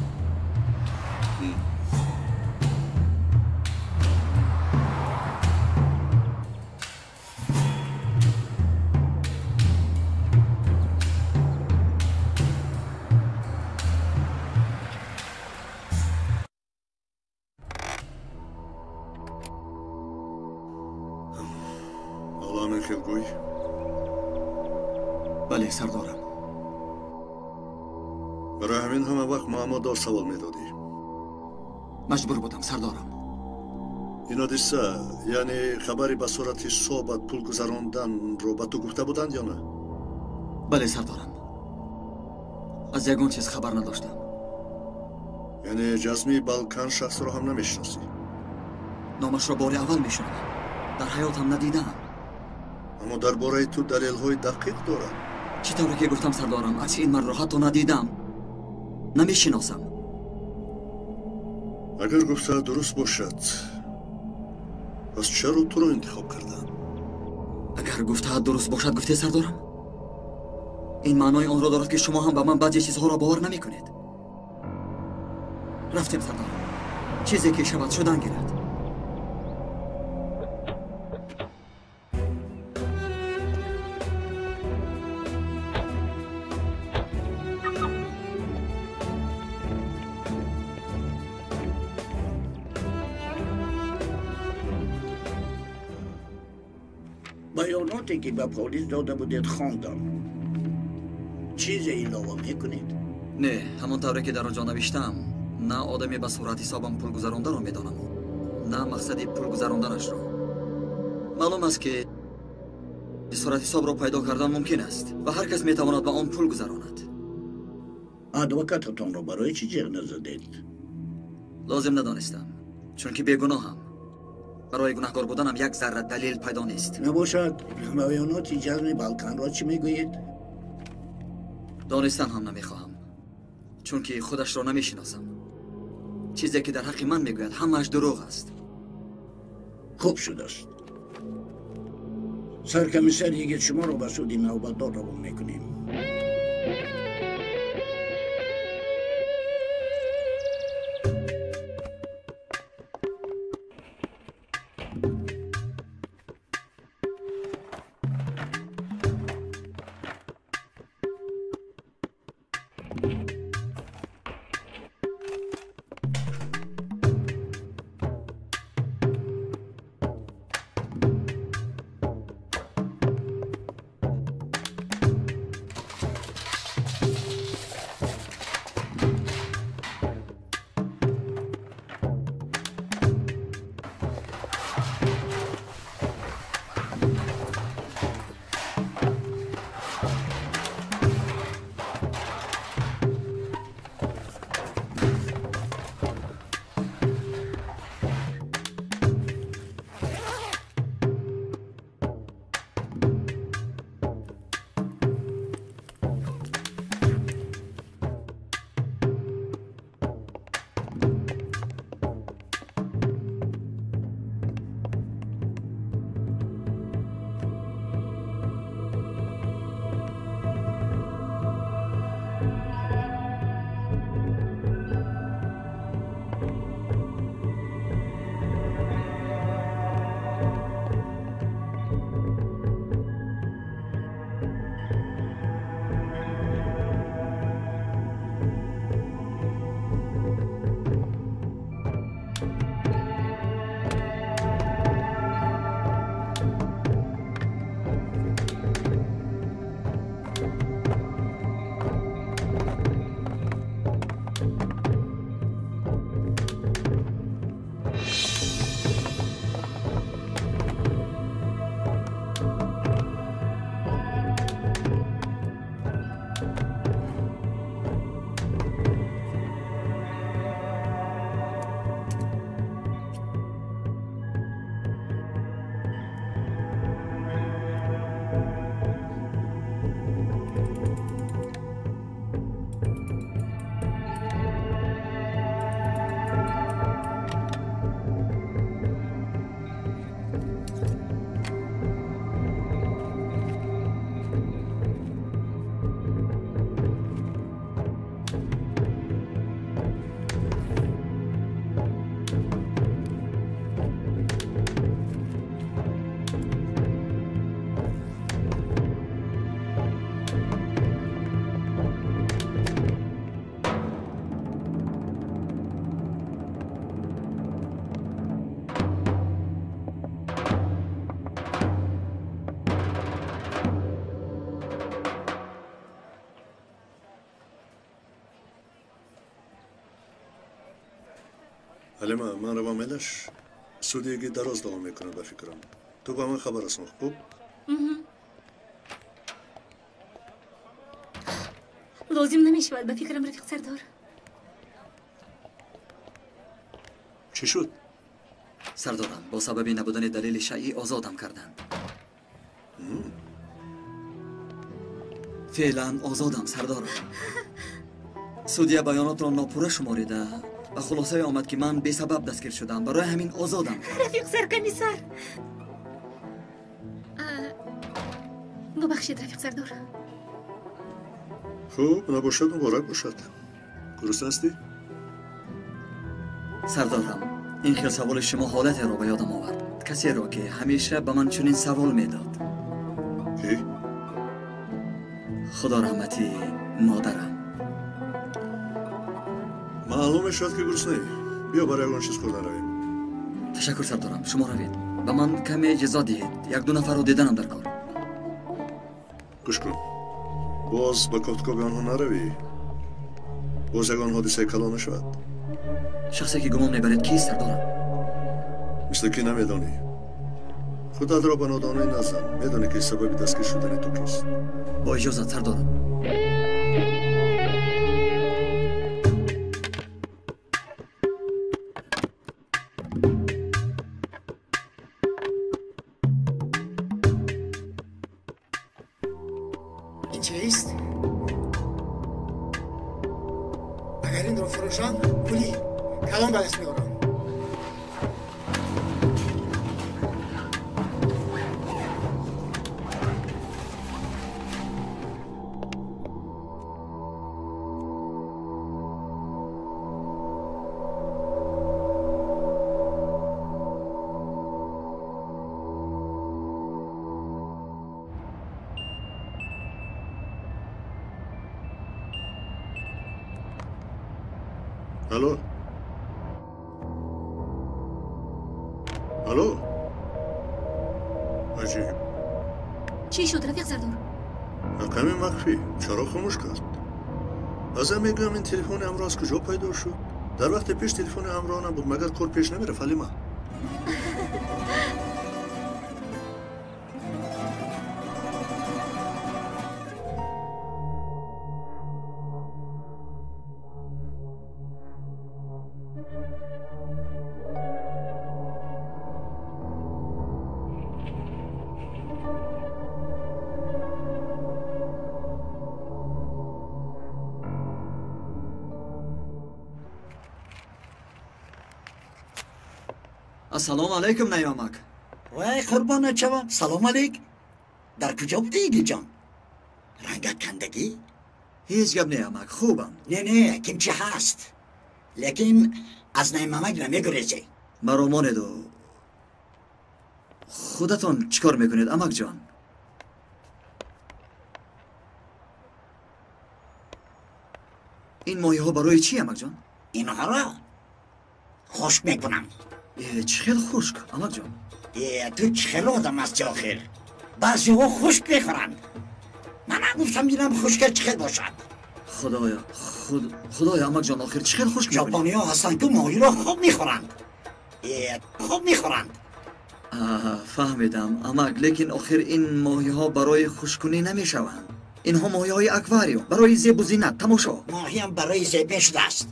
Ҳоло ҳамин хел гӯй. Бале, сардорам. Барои ҳамин ҳама вақт муаммодор савол медодӣ. Маҷбур будам, сардорам. Ин ҳодиса, яъне хабари ба сурати ҳисобат пул гузаронданро ба ту гуфта буданд ё на? Бале, сардорам. Аз ягон чиз хабар надоштам. Яъне Ҷазмии Балкан шахсро ҳам намешиносӣ? Номашро бори аввал мешунавам. Дар ҳаётам надидаам. Аммо дар бораи ту далелҳои дақиқ дорад. Чӣ тавре ки гуфтам, сардорам, акси ин мардро ҳатто надидам. Намешиносам. Агар гуфтаат дуруст бошад, пас чаро туро интихоб карданд? Агар гуфтаат дуруст бошад, гуфте, сардорам, ин маънои онро дорад, ки шумо ҳам ба ман баъзе чизҳоро бовар намекунед. Рафтем, сардорам. Чизе ки шавад, шудан гирад. Баёноте ки ба полис дода будед хондам. Чизе илова мекунед? Не, ҳамон тавре ки дар он ҷо навиштам, на одаме ба сурат ҳисобам пул гузарондаро медонаму, на мақсади пул гузаронданашро. Маълум аст, ки сурат ҳисобро пайдо кардан мумкин аст ва ҳар кас метавонад ба он пул гузаронад. Адвокататонро барои чӣ ҷеғ назадед? Лозим надонистам, чунки бегуноҳам. Барои гунаҳкор буданам як зарра далел пайдо нест. Набошад, баёноти Ҷазми Балканро чӣ мегӯед? Донистан ҳам намехоҳам, чунки худашро намешиносам. Чизе ки дар ҳаққи ман мегӯяд, ҳамааш дурӯғ аст. Хуб шудааст. Саркомиссар Йигит шуморо ба суди навбатдор равон мекунем. Ҳалима, ман равам элаш. Судиги дароз давом мекунад ба фикрам. Ту ба ман хабар расон, хуб? Лозим намешавад ба фикрам, рафиқ сардор. Чӣ шуд? Сардорам, бо сабаби набудани далели шайъӣ озодам карданд. Феълан озодам, сардорам. Судья баёнотро нопурра шуморида ба хулосае омад, ки ман бесабаб дастгир шудам. Барои ҳамин озодам. Рафиқ саркомиссар. Бубахшед, рафиқ сардор. Хуб, набошад, муборак бошад. Гурусна ҳастӣ? Сардорам, ин хел саволи шумо ҳолатеро ба ёдам овард. Касеро, ки ҳамеша ба ман чунин савол медод. Кӣ? Худо раҳмати модарам. Маълум мешавад, ки гуруснаӣ. Биё барои ягон чиз хӯрдан равем. Ташаккур, сардорам, шумо равед. Ба ман каме иҷоза диҳед. Як-ду нафарро диданам дар кор. Гӯш кун. Боз ба кофтукоби онҳо наравӣ. Боз ягон ҳодисаи калон нашавад. Шахсе, ки гумон мебаред, кист, сардорам? Мисли ки намедонӣ. Худатро ба нодонӣ назан. Медонӣ, ки сабаби дастгир шудани ту кист. Бо иҷозат, сардорам. Ин чист? Агар инро фурӯшам, пули калон ба даст меорам. Алло? Алло? Аҷиб. Чӣ шуд, рафиқ сардор? Рақами махфӣ. Чаро хомӯш кард? Баъзан мегӯям, ин телефони ҳамроҳ аз куҷо пайдо шуд? Дар вақте пеш телефони ҳамроҳ набуд, магар кор пеш намерафт, Ҳалима? Ассалому алайкум, Наёмак. Вай, қурбонат шавам. Салом алейк. Дар куҷо будӣ, игиҷон? Рангат кандагӣ? Ҳеҷ гап не, амак, хубам. Не, не, ким чӣ ҳаст. Лекин аз Наймамак намегурезӣ. Маро монеду. Худатон чӣ кор мекунед, амакҷон? Ин моҳиҳо барои чӣ, амакҷон? Инҳоро хушк мекунам. Чӣ хел хушк, амакҷон? Ту чӣ хел одам ҳасти охир? Баъзеҳо хушк мехӯранд. Манам гуфтам бинам хушка чӣ хел бошад. Худоё, худоё, амакҷон, охир чӣ хел хушк мекунӣ? Ҷопониҳо ҳастанд, ки моҳиро хоб мехӯранд. Хоб мехӯранд. Фаҳмидам, амак, лекин охир ин моҳиҳо барои хушкунӣ намешаванд. Инҳо моҳиҳои аквариум, барои зебу зинат, тамошо. Моҳиам барои зеб мешудааст.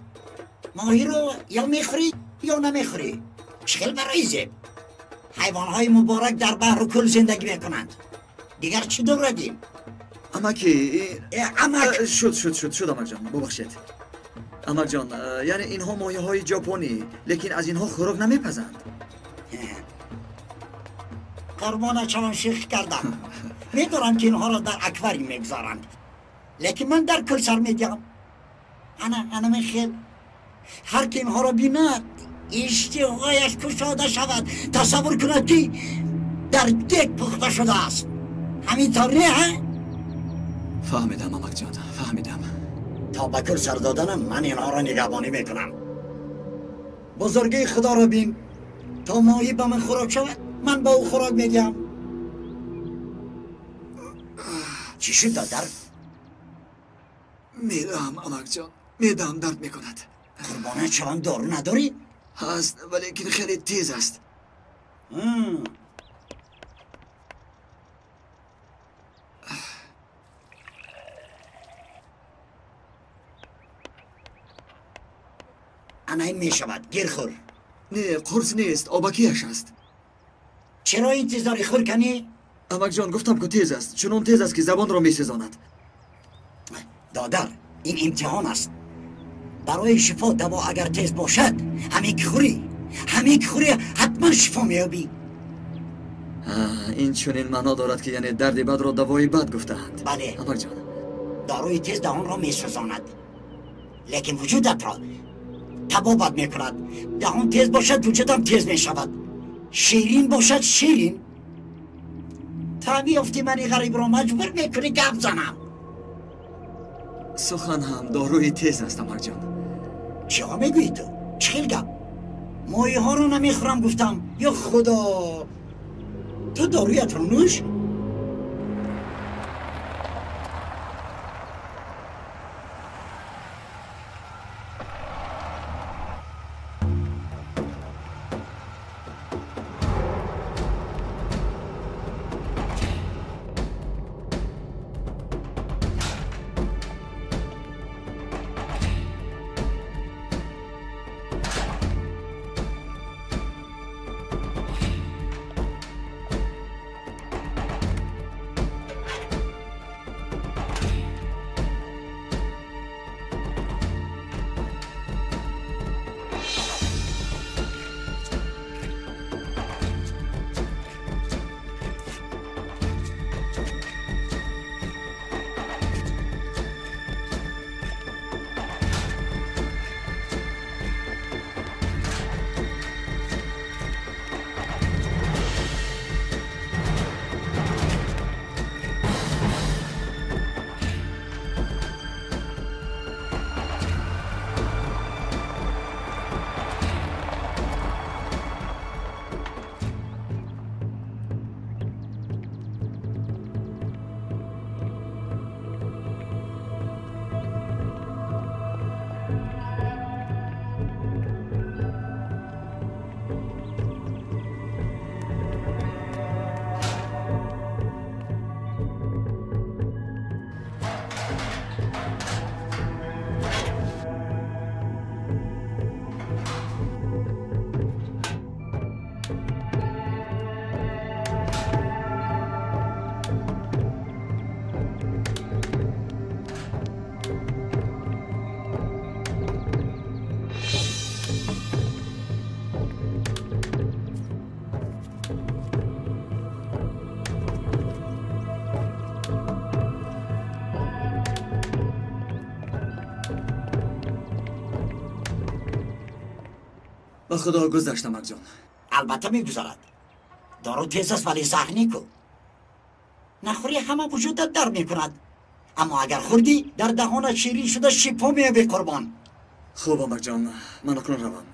Моҳиро ё мехӯрӣ, ё намехӯрӣ. Чӣ хел барои зеб? Ҳайвонҳои муборак дар баҳру кӯл зиндагӣ мекунанд. Дигар чӣ дорад ин? Амаки, амак. Шуд, шуд, шуд, шуд, амакҷон, бубахшед. Амакҷон, яъне инҳо моҳиҳои ҷопонӣ, лекин аз инҳо хӯрок намепазанд. Қурбона чунон ших кардам. Медонам ки инҳоро дар аквариум мегузоранд, лекин ман дар кӯл сар медиҳам. Ана, ана мехел. Ҳар ки инҳоро бинад, иштиҳояш кушода шавад, тасаввур кунад ки дар дег пухта шудааст. Ҳамин тавр не, ҳа? Фаҳмидам, амакҷон, фаҳмидам. То ба кӯл сар доданам ман инҳоро нигаҳбонӣ мекунам. Бузургии худоро бин, то моҳӣ ба ман хӯрок шавад, ман ба ӯ хӯрок медиҳам. Чӣ шуд, додар? Медаҳам, амакҷон, медаҳам, дард мекунад. Қурбона шавам, дору надорӣ? Ҳаст, валекин хеле тез аст. Ана ин мешавад, гир хӯр. Не, қурс нест, обакиаш аст. Чаро интизори хӯр канӣ? Амакҷон, гуфтам ку тез аст, чунон тез аст ки забонро месезонад. Додар, ин имтиҳон аст. Барои шифо даво агар тез бошад, ҳамин ки хӯрӣ, ҳамин ки хӯрӣ ҳатман шифо меёбӣ. Ин чунин маъно дорад ки яъне дарди бадро давои бад гуфтаанд. Бале. Амакҷон, доруи тез даҳонро месӯзонад, лекин вуҷудатро табобат мекунад. Даҳон тез бошад, вуҷудам тез мешавад. Ширин бошад, ширин. Та меёфтӣ мани ғарибро маҷбур мекунӣ гап занам. Сухан ҳам доруи тез аст, амакҷон. Чиҳо мегӯӣ ту? Чӣ хел гап? Моҳиҳоро намехӯрам гуфтам. Ё худо, ту доруятро нӯш. Ба худо гузашт, амакҷон. Албатта мегузарад. Дору тез аст, вале заҳр нику. Нахӯрӣ ҳама вуҷудат дар мекунад. Аммо агар хӯрдӣ, дар даҳонат ширин шуда шифо меёбӣ, қурбон. Хуб, амакҷон, ман акнун равам.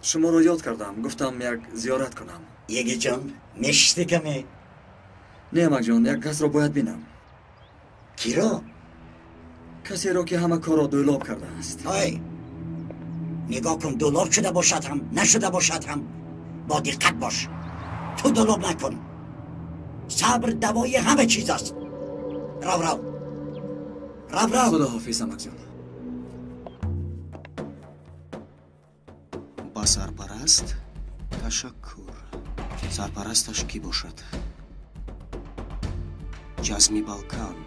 Шуморо ёд кардам, гуфтам як зиёрат кунам. Егиҷон, мешистӣ каме? Не, амакҷон, як касро бояд бинам. Киро? Касеро ки ҳама корро дӯлоб кардааст. Ой, нигоҳ кун, дӯлоб шуда бошад ҳам, нашуда бошад ҳам, бо диққат бош. Ту дулоб накун. Сабр давои ҳама чиз аст. Рав, рав. Рав, рав. Худо ҳофиз, амакҷон. Ба сарпараст ташаккур. Сарпарасташ кӣ бошад? Ҷазми Балкан.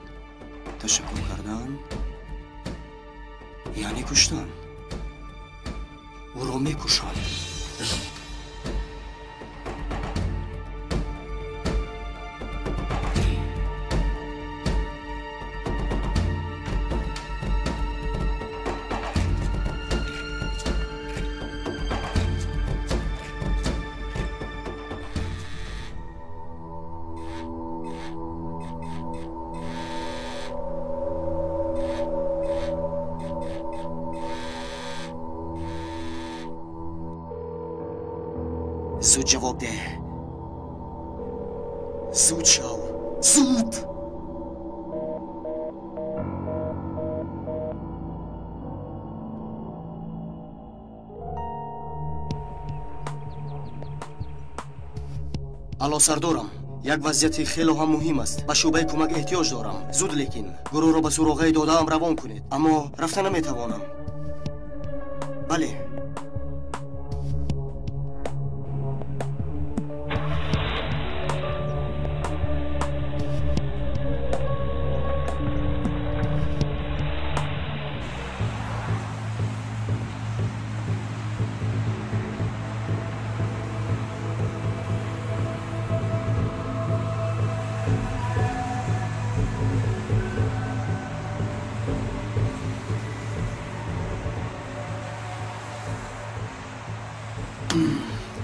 Ташаккур кардан яъне куштан. Ӯро мекушанд. Зуд ҷавоб деҳ. Зуд шав. Зуд! Алло, сардорам. Як вазъияти хело ҳам муҳим аст. Ба шӯъбаи кӯмак эҳтиёҷ дорам. Зуд лекин. Гурӯҳро ба суроғаи додаам равон кунед. Аммо рафта наметавонам. Бале.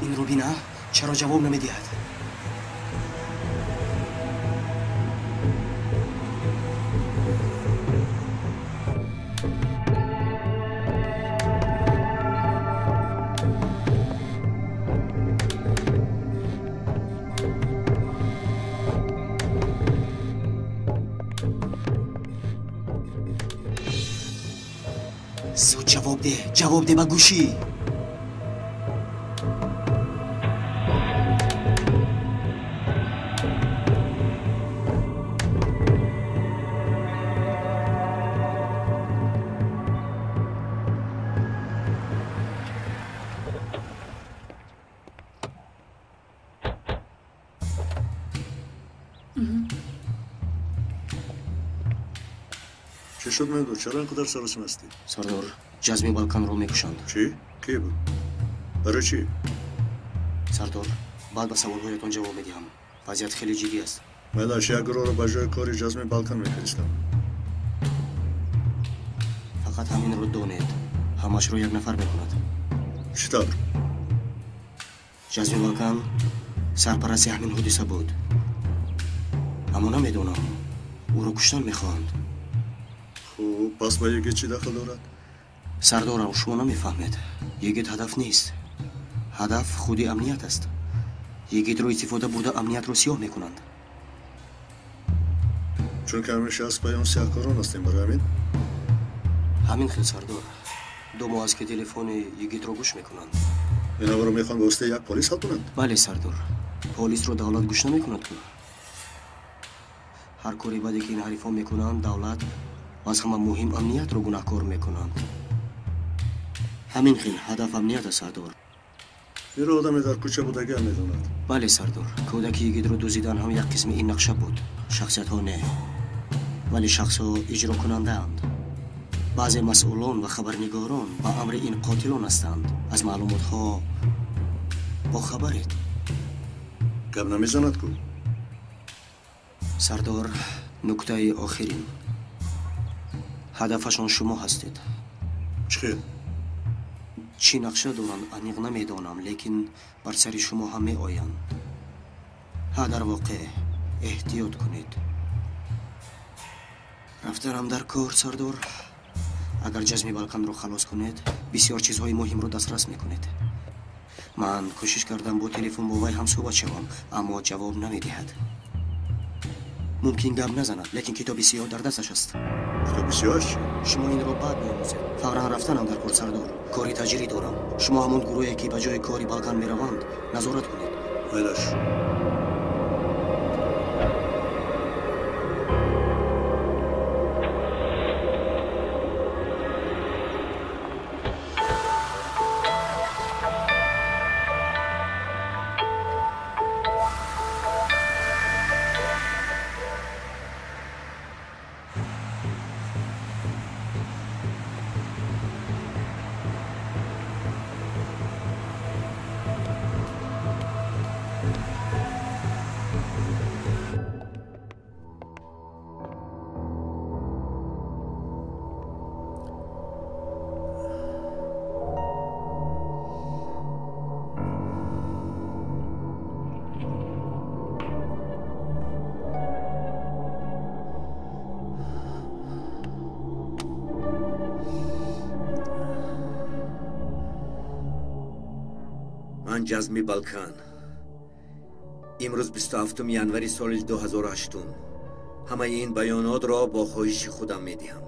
Инро бина, чаро ҷавоб намедиҳад? Зуд ҷавоб деҳ, ҷавоб деҳ ба гӯшӣ. Чӣ шуд, Мевлуд? Чаро ин қадар саросим ҳастӣ? Сардор, Ҷазми Балканро мекушанд. Чӣ? Кӣ буд? Барои чӣ? Сардор, баъд ба саволҳоятон ҷавоб медиҳам. Вазъият хеле ҷиддӣ аст. Майлаш, як гурӯҳро ба ҷои кори Ҷазми Балкан мефиристам. Фақат ҳаминро донед. Ҳамашро як нафар мекунад. Чӣ тавр? Ҷазми Балкан сарпарасти ҳамин ҳодиса буд. Аммо намедонам, ӯро куштан мехоҳанд. Хуб, пас ба Йигит чӣ дахл дорад? Сардорам, шумо намефаҳмед. Йигит ҳадаф нест. Ҳадаф худи амният аст. Йигитро истифода бурда амниятро сиёҳ мекунанд. Чунки ҳамеша аз пайи он сиёҳкорон ҳастем, барои ҳамин? Ҳамин хел, сардор. Ду моҳ аст, ки телефони Йигитро гӯш мекунанд. Инавро мехоҳанд ба воситаи як полис ҳал кунанд? Бале, сардор. Полисро давлат гӯш намекунад ку. Ҳар кори баде ки ин ҳарифон мекунанд, давлат ва аз ҳама муҳим амниятро гунаҳкор мекунанд. Ҳамин хел ҳадаф амният аст, сардор. Инро одаме дар кӯча будагиам медонад. Бале, сардор. Кӯдаки Йигитро дуздидан ҳам як қисми ин нақша буд. Шахсиятҳо не, вале шахсҳо иҷрокунандаанд. Баъзе масъулон ва хабарнигорон ба амри ин қотилон ҳастанд. Аз маълумотҳо бохабаред. Гап намезанад ку? Сардор, нуктаи охирин. Ҳадафашон шумо ҳастед. Чӣ хел? Чӣ нақша доранд, аниқ намедонам, лекин бар сари шумо ҳам меоянд. Ҳа, дар воқеъ эҳтиёт кунед. Рафтанам дар кор, сардор. Агар Ҷазми Балканро халос кунед, бисёр чизҳои муҳимро дастрас мекунед. Ман кӯшиш кардам бо телефон бо вай ҳам суҳбат шавам, аммо ҷавоб намедиҳад. Мумкин гап назанад, лекин китоби сиёҳ дар дасташ аст. Китоби сиёҳаш чӣ? Шумо инро баъд меомӯзед. Фавран рафтанам дар кор, сардор. Кори таҷрӣ дорам. Шумо ҳамон гурӯҳе, ки ба ҷои кори Балкан мераванд, назорат кунед. Майлаш. Ман Ҷазми Балкан. Имрӯз 27 январи соли 2008. Ҳамаи ин баёнотро бо хоҳиши худам медиҳам.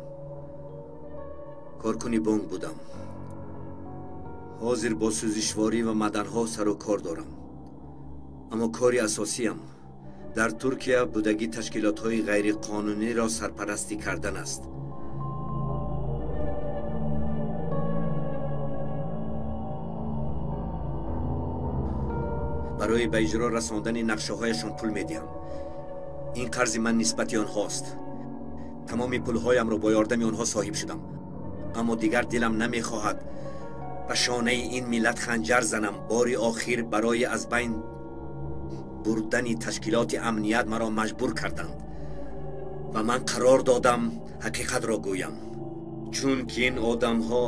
Коркуни бонк будам. Ҳозир бо сӯзишворӣ ва маъданҳо сару кор дорам. Аммо кори асосиям дар Туркия будагӣ ташкилотҳои ғайриқонуниро сарпарастӣ кардан аст. Барои ба иҷро расондани нақшаҳояшон пул медиҳам. Ин қарзи ман нисбати онҳост. Тамоми пулҳоямро бо ёрдами онҳо соҳиб шудам. Аммо дигар дилам намехоҳад ба шонаи ин миллат ханҷар занам. Бори охир барои аз байн бурдани ташкилоти амният маро маҷбур карданд ва ман қарор додам ҳақиқатро гӯям, чунки ин одамҳо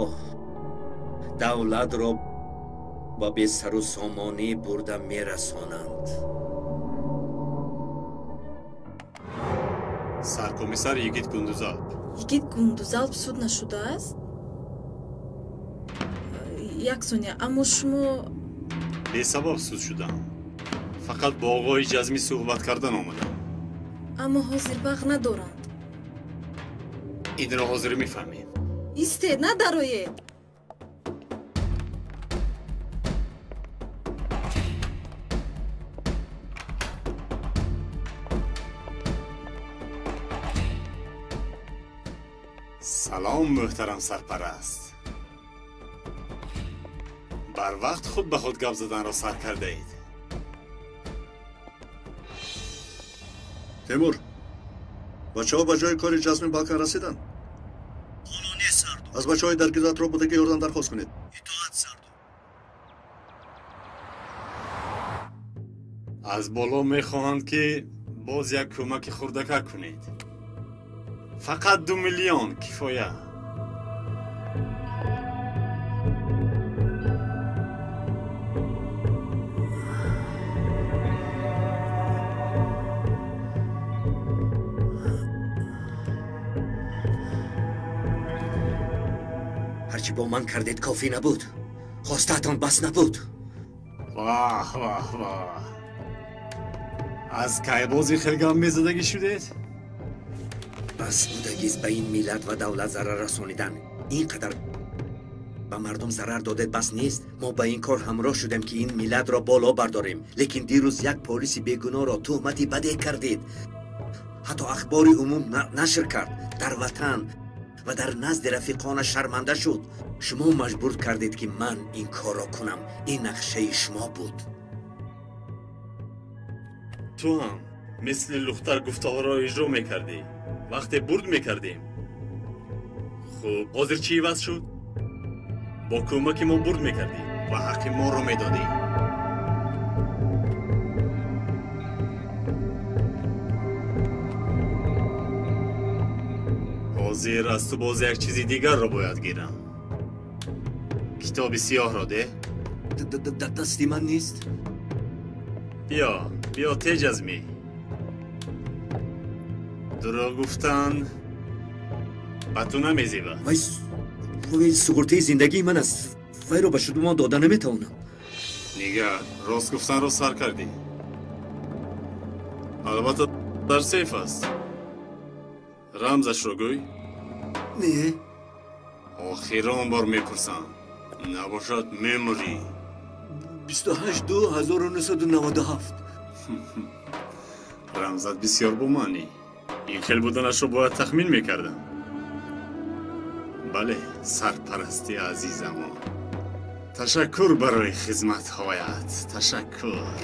давлатро ба бесару сомонӣ бурда мерасонанд. Саркомиссар Йигит Гундузалп. Йигит Гундузалп суд нашудааст? Як сония, аммо шумо бесабаб суд шудам. Фақат бо оғои Ҷазмӣ суҳбат кардан омадам. Аммо ҳозир вақт надоранд. Инро ҳозир мефаҳмем. Истед, надароед. Салом, муҳтарам сарпараст. Барвақт худ ба худ гап заданро сар кардаед. Темур, бачаҳо ба ҷои кори Ҷазми Балкан расиданд? Ҳоло нест, сардор. Аз бачаҳои дар гирду атроф будагӣ ёрдам дархост кунед. Итоат, сардор. Аз боло мехоҳанд, ки боз як кӯмаки хурдакак кунед. Фақат 2 миллион кифоя. Ҳарчи бо ман кардед кофӣ набуд. Хостаатон бас набуд. Ваҳ, ваҳ, ваҳ. Аз кай бози хел гап мезадагӣ шудед? Бас будагист ба ин миллат ва давлат зарар расонидан. Ин қадар ба мардум зарар додед бас нест. Мо ба ин кор ҳамроҳ шудем, ки ин миллатро боло бардорем. Лекин дирӯз як полиси бегуноҳро туҳмати баде кардед. Ҳатто ахбори умум нашр кард. Дар ватан ва дар назди рафиқона шарманда шуд. Шумо маҷбур кардед, ки ман ин корро кунам. Ин нақшаи шумо буд. Ту ҳам мисли лухтар гуфтаҳоро иҷро мекардӣ. Вақте бурд мекардем. Хуб, ҳозир чӣ иваз шуд? Бо кӯмаки мо бурд мекардӣ ва ҳаққи моро медодӣ. Ҳозир аз ту боз як чизи дигарро бояд гирам. Китоби сиёҳро де? Дасти ман нест. Биё, биё, теҷ аз ми. Дурӯғ гуфтан ба ту намезебад. Вай суғуртаи зиндагии ман аст. Вайро ба шумо дода наметавонам. Нигар, рост гуфтанро сар кардӣ. Албатта дар сейф аст. Рамзашро гӯй. Не. Охирон бор мепурсам. Набошад мемурӣ. 28/2/1997. Рамзат бисёр бомаънӣ. Ин хел буданашро бояд тахмин мекардам. Бале, сарпарасти азизамон. Ташаккур барои хизматҳоят. Ташаккур.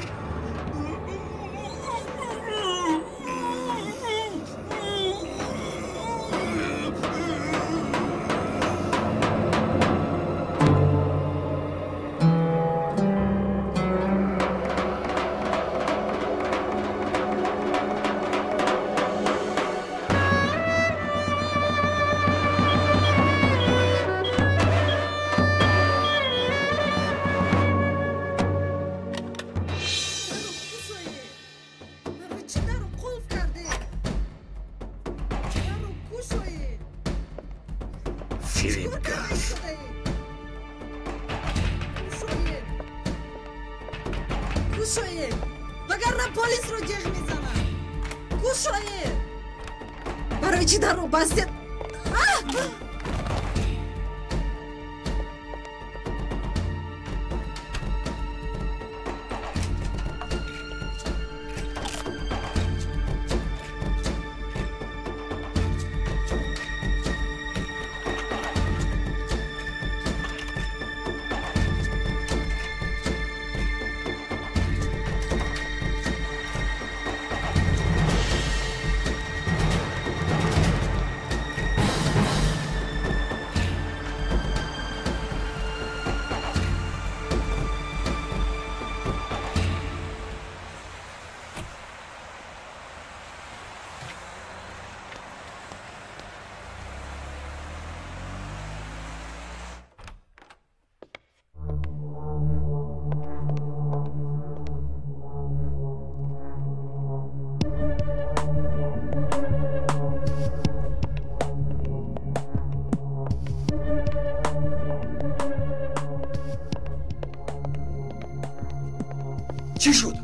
Чӣ шуд?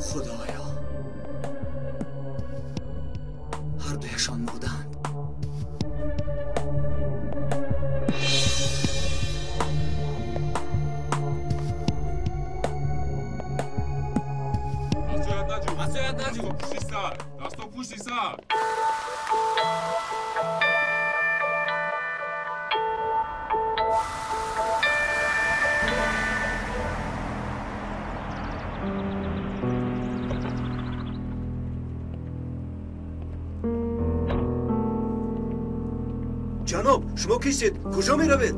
Худоё, ҳардуяшон мурданд. Дасто пушти сар. Ҷаноб, шумо кистед? Куҷо меравед?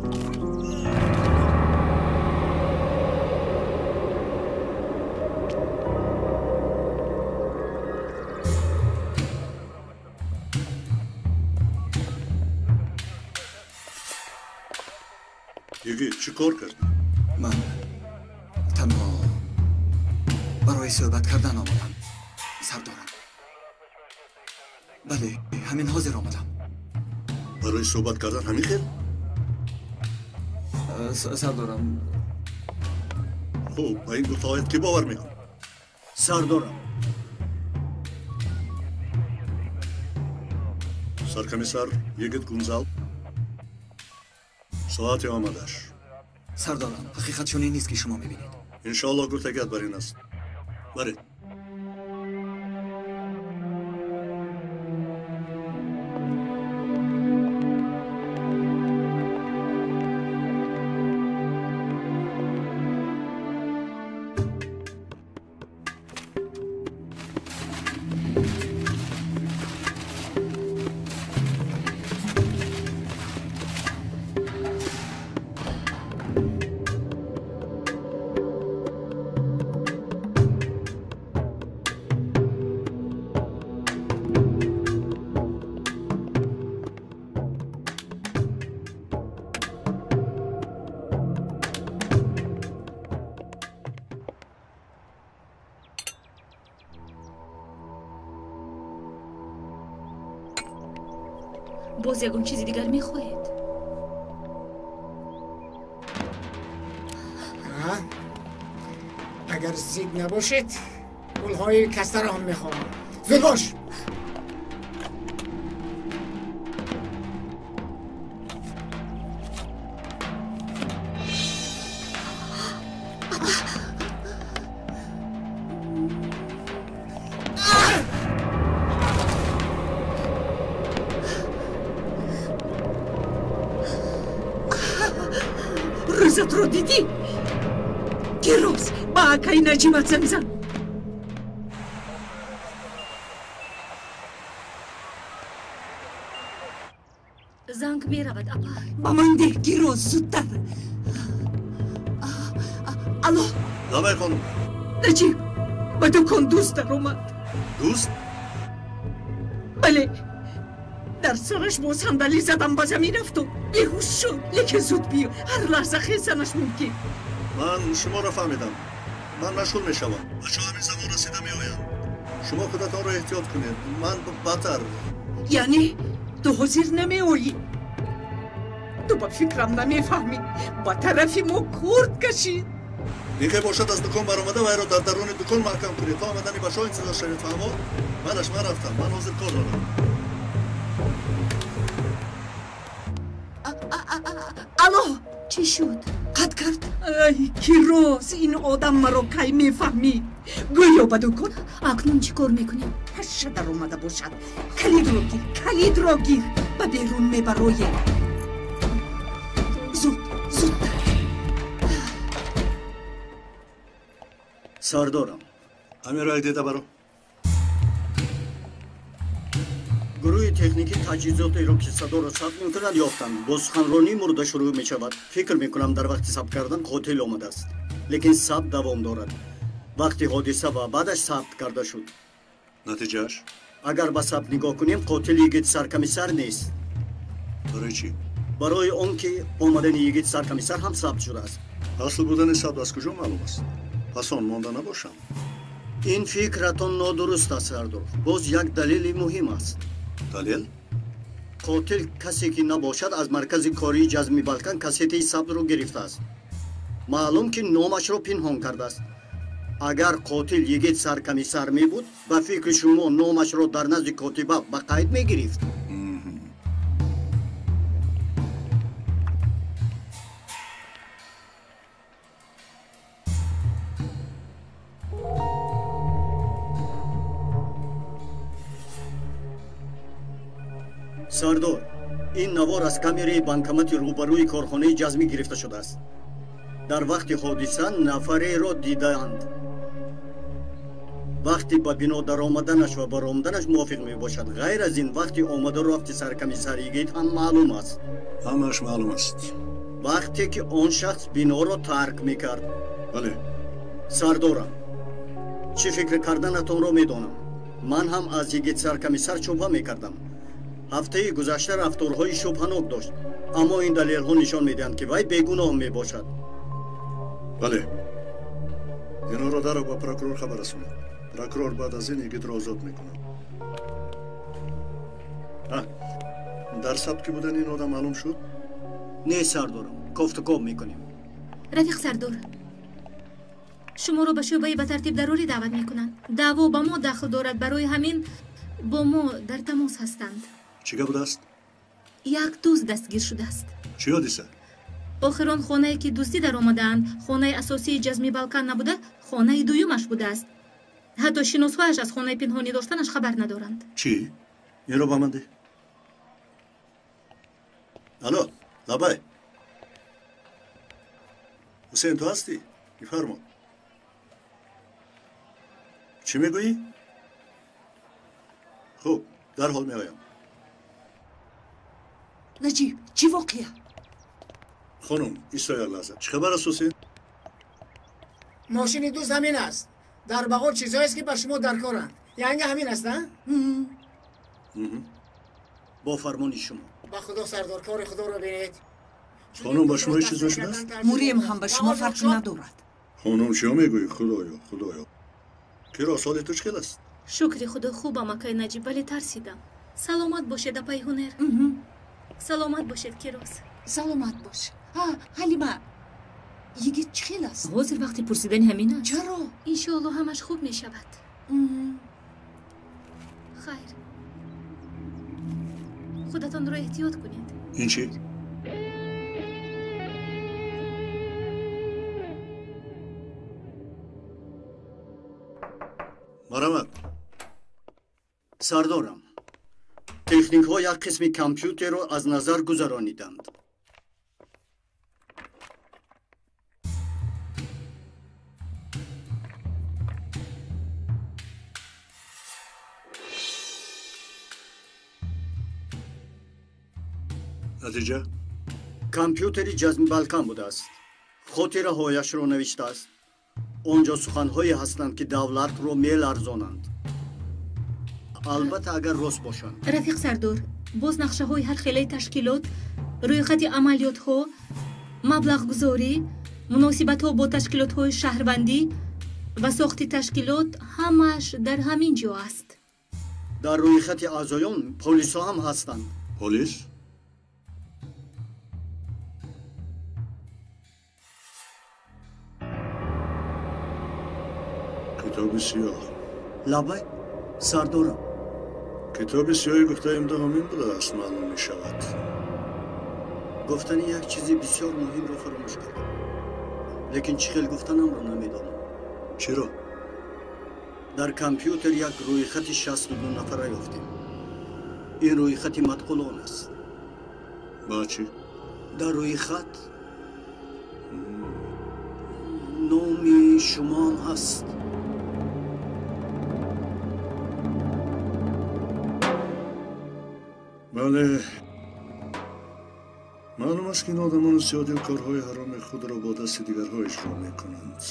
Йигит, чӣ кор кардӣ? Ман танҳо барои суҳбат кардан омадам, сардорам. Бале, ҳамин ҳозир омадам. Барои суҳбат кардан ҳамин хел? Сардорам. Хуб, ба ин гуфтаҳоят кӣ бовар мекунад? Сардорам. Саркомиссар Йигит Гунзал, соати омадаш. Сардорам, ҳақиқат чунин нест, ки шумо мебинед. Иншоаллоҳ гуфтагият бар ин аст. Баред. Боз ягон чизи дигар мехоҳед? Агар зид набошед, пулҳои кастаро ҳам мехоҳам. Зуд бош! Дӯстатро дидӣ? Кироз, ба акаи Наҷибат занг зан. Занг меравад, апа. Ба ман деҳ, Кироз, зудтар. Алло. Лабай, хонум. Наҷиб, ба дукон дӯст даромад. Дӯст? Бале. Дар сараш бо сандалӣ задам, ба замин афтод. Беҳуш шуд, лекин зуд биё. Ҳар лаҳза хезанаш мумкин. Ман шуморо фаҳмидам. Ман машғул мешавам. Бачаҳо ҳамин замон расида меоянд. Шумо худатонро эҳтиёт кунед. Ман бадтар. Яъне ту ҳозир намеоӣ? Ту ба фикрам намефаҳмӣ. Ба тарафи мо курт кашид. Нике бошад, аз дукон баромада вайро дар даруни дукон маҳкам кунед. То омадани бачаҳо интизор шавед, фаҳмо? Манаш, ман рафтам. Ман ҳозир кор дорам. Алло. Чӣ шуд? Қатъ кард. Ай, Кироз, ин одам маро кай мефаҳмид? Гӯё ба дукон. Акнун чӣ кор мекунем? Паша даромада бошад. Калидро гир, калидро гир. Ба берун мебароем. Зуд, зудтар. Сардорам. Амиро як дида баро. Гурӯҳи техникӣ таҷҳизотеро, ки садоро сабт мекунад, ёфтанд. Бо суханронии мурда шурӯъ мешавад. Фикр мекунам, дар вақти сабт кардан қотил омадааст, лекин сабт давом дорад. Вақти ҳодиса ва баъдаш сабт карда шуд. Натиҷааш? Агар ба сабт нигоҳ кунем, қотил йигит саркомиссар нест. Барои чӣ? Барои он ки омадани йигит саркомиссар ҳам сабт шудааст. Асл будани сабт аз куҷо маълум аст? Пас он монда набошам. Ин фикратон нодуруст аст, сардор. Боз як далели муҳим аст. Далел? Қотил касе ки набошад, аз маркази кории ҷазми Балкан кассетаи сабтро гирифтааст. Маълум ки номашро пинҳон кардааст. Агар қотил йигит саркомиссар мебуд, ба фикри шумо номашро дар назди котиба ба қайд мегирифт? Сардор, ин навор аз камераи банкомати рӯбарӯи корхонаи ҷазмӣ гирифта шудааст. Дар вақти ҳодиса нафареро дидаанд. Вақти ба бино даромаданаш ва баромаданаш мувофиқ мебошад. Ғайр аз ин, вақти омаду рафти саркомиссар йигит ҳам маълум аст. Ҳамааш маълум аст. Вақте ки он шахс биноро тарк мекард. Бале. Сардорам, чӣ фикр карданатонро медонам. Ман ҳам аз йигит саркомиссар шубҳа мекардам. Ҳафтаи гузашта рафторҳои шубҳанок дошт, аммо ин далелҳо нишон медиҳанд, ки вай бегуноҳ мебошад. Бале, инҳоро дарро ба прокурор хабар расонед. Прокурор баъд аз ин йигитро озод мекунад. Дар сабт ки будани ин одам маълум шуд? Не, сардорам, кофтукоб мекунем. Рафиқ сардор, шуморо ба шӯъбаи ба тартиб дарорӣ даъват мекунанд. Даъво ба мо дахл дорад, барои ҳамин бо мо дар тамос ҳастанд. Чӣ гап будааст? Як дузд дастгир шудааст. Чӣ ҳодиса? Охир он хонае ки дуздӣ даромадаанд, хонаи асосии ҷазми Балкан набуда, хонаи дуюмаш будааст. Ҳатто шиносҳояш аз хонаи пинҳонӣ доштанаш хабар надоранд. Чӣ? Инро ба ман деҳ. Алло, лабай. Ҳусейн, ту ҳастӣ? Бифармо. Чӣ мегӯӣ? Хуб, дарҳол меоям. Наҷиб, чӣ воқеа? Хонум, исто як лаҳза. Чӣ хабар аст, Ҳусейн? Мошини дузд ҳамин аст. Дар бағор чизҳоест, ки ба шумо даркоранд. Янга ҳамин аст, а? Бо фармони шумо. Ба худо, сардор, кори худоро бинед. Хонум, ба шумо ҳеҷ чиз нашудааст? Мурем ҳам ба шумо фарқ надорад. Хонум, чиё мегӯӣ? Худоё, худоё. Киро, соли ту чӣ хел аст? Шукри худо, хубам, акай Наҷиб, вале тарсидам. Саломат бошед, апай Ҳунер. Саломат бошед, Кироз. Саломат бош. Ҳалима, йигит чӣ хел аст? Ҳозир вақти пурсидани ҳамин аст. Чаро? Иншоалло ҳамаш хуб мешавад. Хайр, худатонро эҳтиёт кунед. Ин чӣ? Марҳамат. Сардорам, техникҳо як қисми компютерро аз назар гузарониданд. Натиҷа? Компютери Ҷазми Балкан будааст. Хотираҳояшро навиштааст. Он ҷо суханҳое ҳастанд, ки давлатро меларзонанд. Албатта, агар рост бошанд. Рафиқ сардор, боз нақшаҳои ҳар хелаи ташкилот, рӯйхати амалиётҳо, маблағгузорӣ, муносибатҳо бо ташкилотҳои шаҳрвандӣ ва сохти ташкилот ҳамааш дар ҳамин ҷо аст. Дар рӯйхати аъзоён полисҳо ҳам ҳастанд. Полис? Китоби сиёҳ. Лабай, сардорам. Китоби сиёҳи гуфтаи имдо ҳамин будааст, маълум мешавад. Гуфтани як чизи бисёр муҳимро фаромӯш кардам. Лекин чӣ хел гуфтанамро намедонам. Чиро? Дар компютер як рӯйхати 62 нафара ёфтем. Ин рӯйхати матқулон аст. Ба чӣ? Дар рӯйхат номи шумоам ҳаст. Бале, маълум аст, ки ин одамони сиёдил корҳои ҳароми худро бо дасти дигарҳо иҷро мекунанд,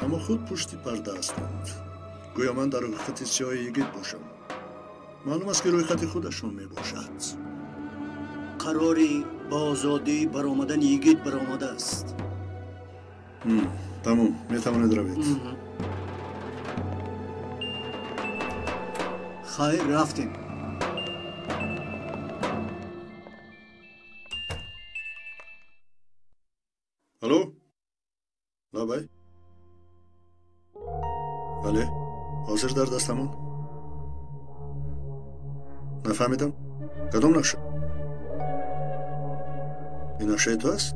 аммо худ пушти парда ҳастанд. Гӯё ман дар рӯйхати сиёҳи йигит бошам. Маълум аст, ки рӯйхати худашон мебошад. Қарори ба озодӣ баромадани йигит баромадааст. Тамом, метавонед равед. Хайр, рафтем. Алло? Лабай? Бале, ҳозир дар дастамон. Нафаҳмидам. Кадом нақша? Ин нақшаи ту аст?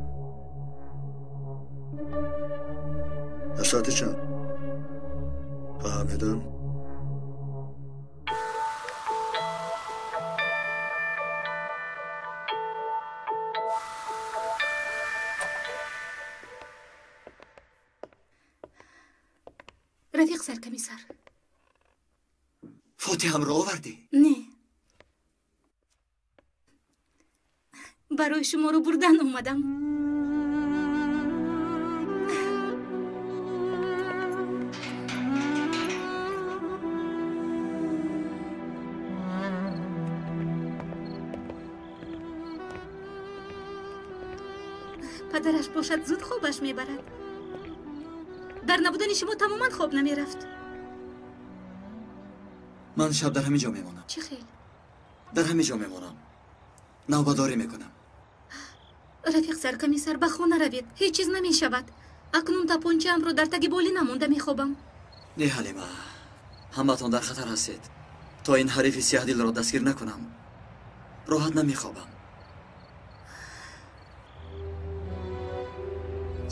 Дар соати чанд? Фаҳмидам. Рафиқ саркомиссар. Фотиҳамро овардӣ? Не. Барои шуморо бурдан омадам. Падараш бошад, зуд хобаш мебарад. Дар набудани шумо тамоман хоб намерафт. Ман шаб дар ҳамин ҷо мемонам. Чӣ хел? Дар ҳамин ҷо мемонам. Навбадорӣ мекунам. Рафиқ саркомиссар, ба хона равед. Ҳеҷ чиз намешавад. Акнун тапончаамро дар таги болӣ намонда мехобам. Не, Ҳалима, ҳамаатон дар хатар ҳастед. То ин ҳарифи сиёҳдилро дастгир накунам, роҳат намехобам.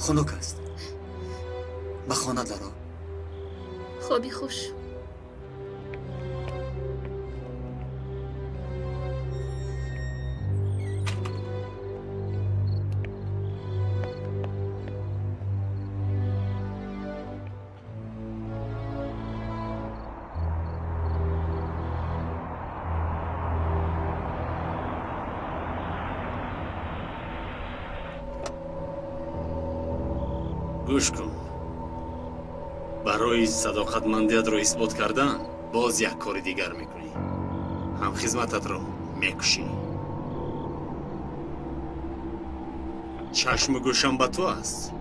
Хунук аст. Ба хона даро. Хоби хуш. Гӯш кун. Барои садоқатмандиятро исбот кардан боз як кори дигар мекунӣ. Ҳамхизмататро мекушӣ. Чашму гӯшам ба ту аст.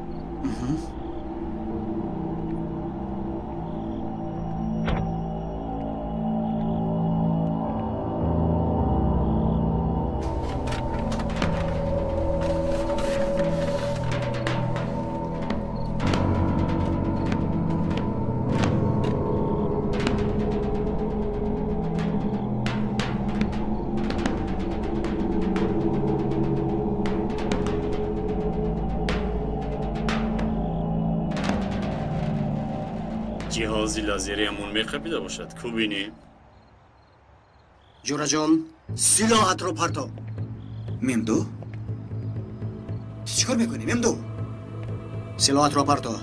Ҷиҳози лазериамон меқапида бошад, ку бинем? Ҷураҷон, силоҳатро парто. Мемду? Ту чӣ кор мекунӣ, Мемду? Силоҳатро парто.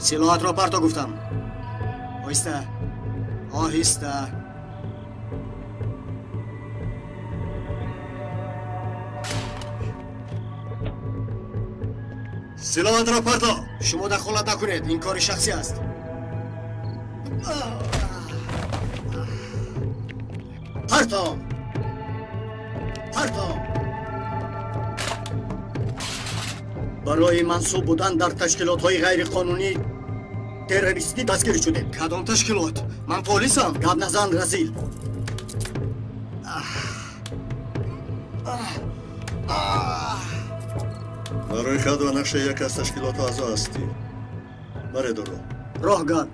Силоҳатро парто гуфтам. Оҳиста, оҳиста. Силоҳатро парто. Шумо дахолат накунед, ин кори шахсӣ аст. Парто! Парто! Барои мансуб будан дар ташкилотҳои ғайриқонунӣ террористӣ дастгир шудем. Кадом ташкилот? Ман полисам. Гап назан, разил. Дар рӯйхат ва нақшаи яке аз ташкилотҳо аъзо ҳастӣ. Баред ӯро. Роҳ гард.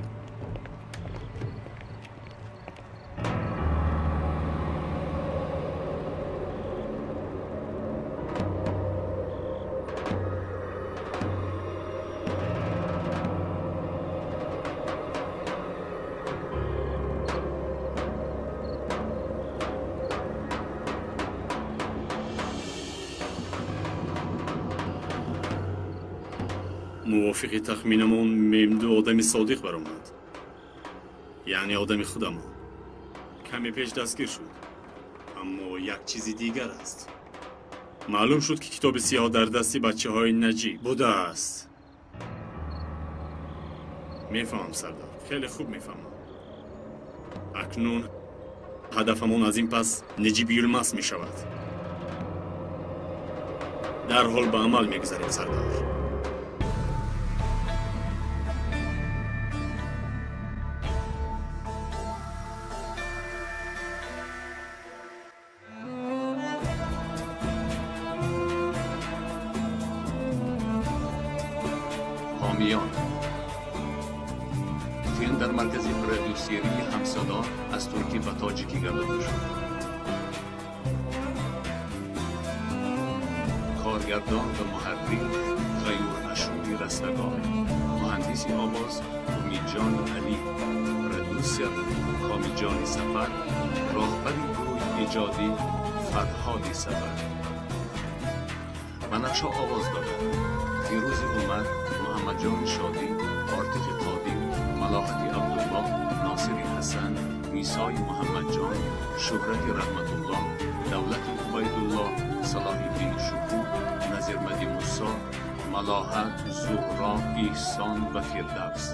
Мувофиқи тахминамон Мемду одами содиқ баромад, яъне одами худамон. Каме пеш дастгир шуд, аммо як чизи дигар аст. Маълум шуд, ки китоби сиёҳ дар дасти бачаҳои Наҷиб будааст. Мефаҳмам, сардар, хеле хуб мефаҳмам. Акнун ҳадафамон аз ин пас Наҷиб Юлмас мешавад. Дарҳол ба амал мегузарем, сардар. فیلم در مرکز پرودیوسری همصدا از ترکی و تاجیکی گردانده شد. کارگردان و محرر غیور اشوری رستگار، مهندسی آواز امیدجان علی، پرودیوسر کامیجان سفر، راهبر گروه ایجادی فرهاد سفر. و نقش آواز دادند فیروز عمر، محمدجان شادی، آرتف قادی، ملاحت عبدالله، ناصر حسن، میسای محمدجان، شهرت رحمت الله، دولت عبیدالله، صلاح الدین شکوه، نظیرمدی موسی، ملاحت، زهرا، احسان و فردوس.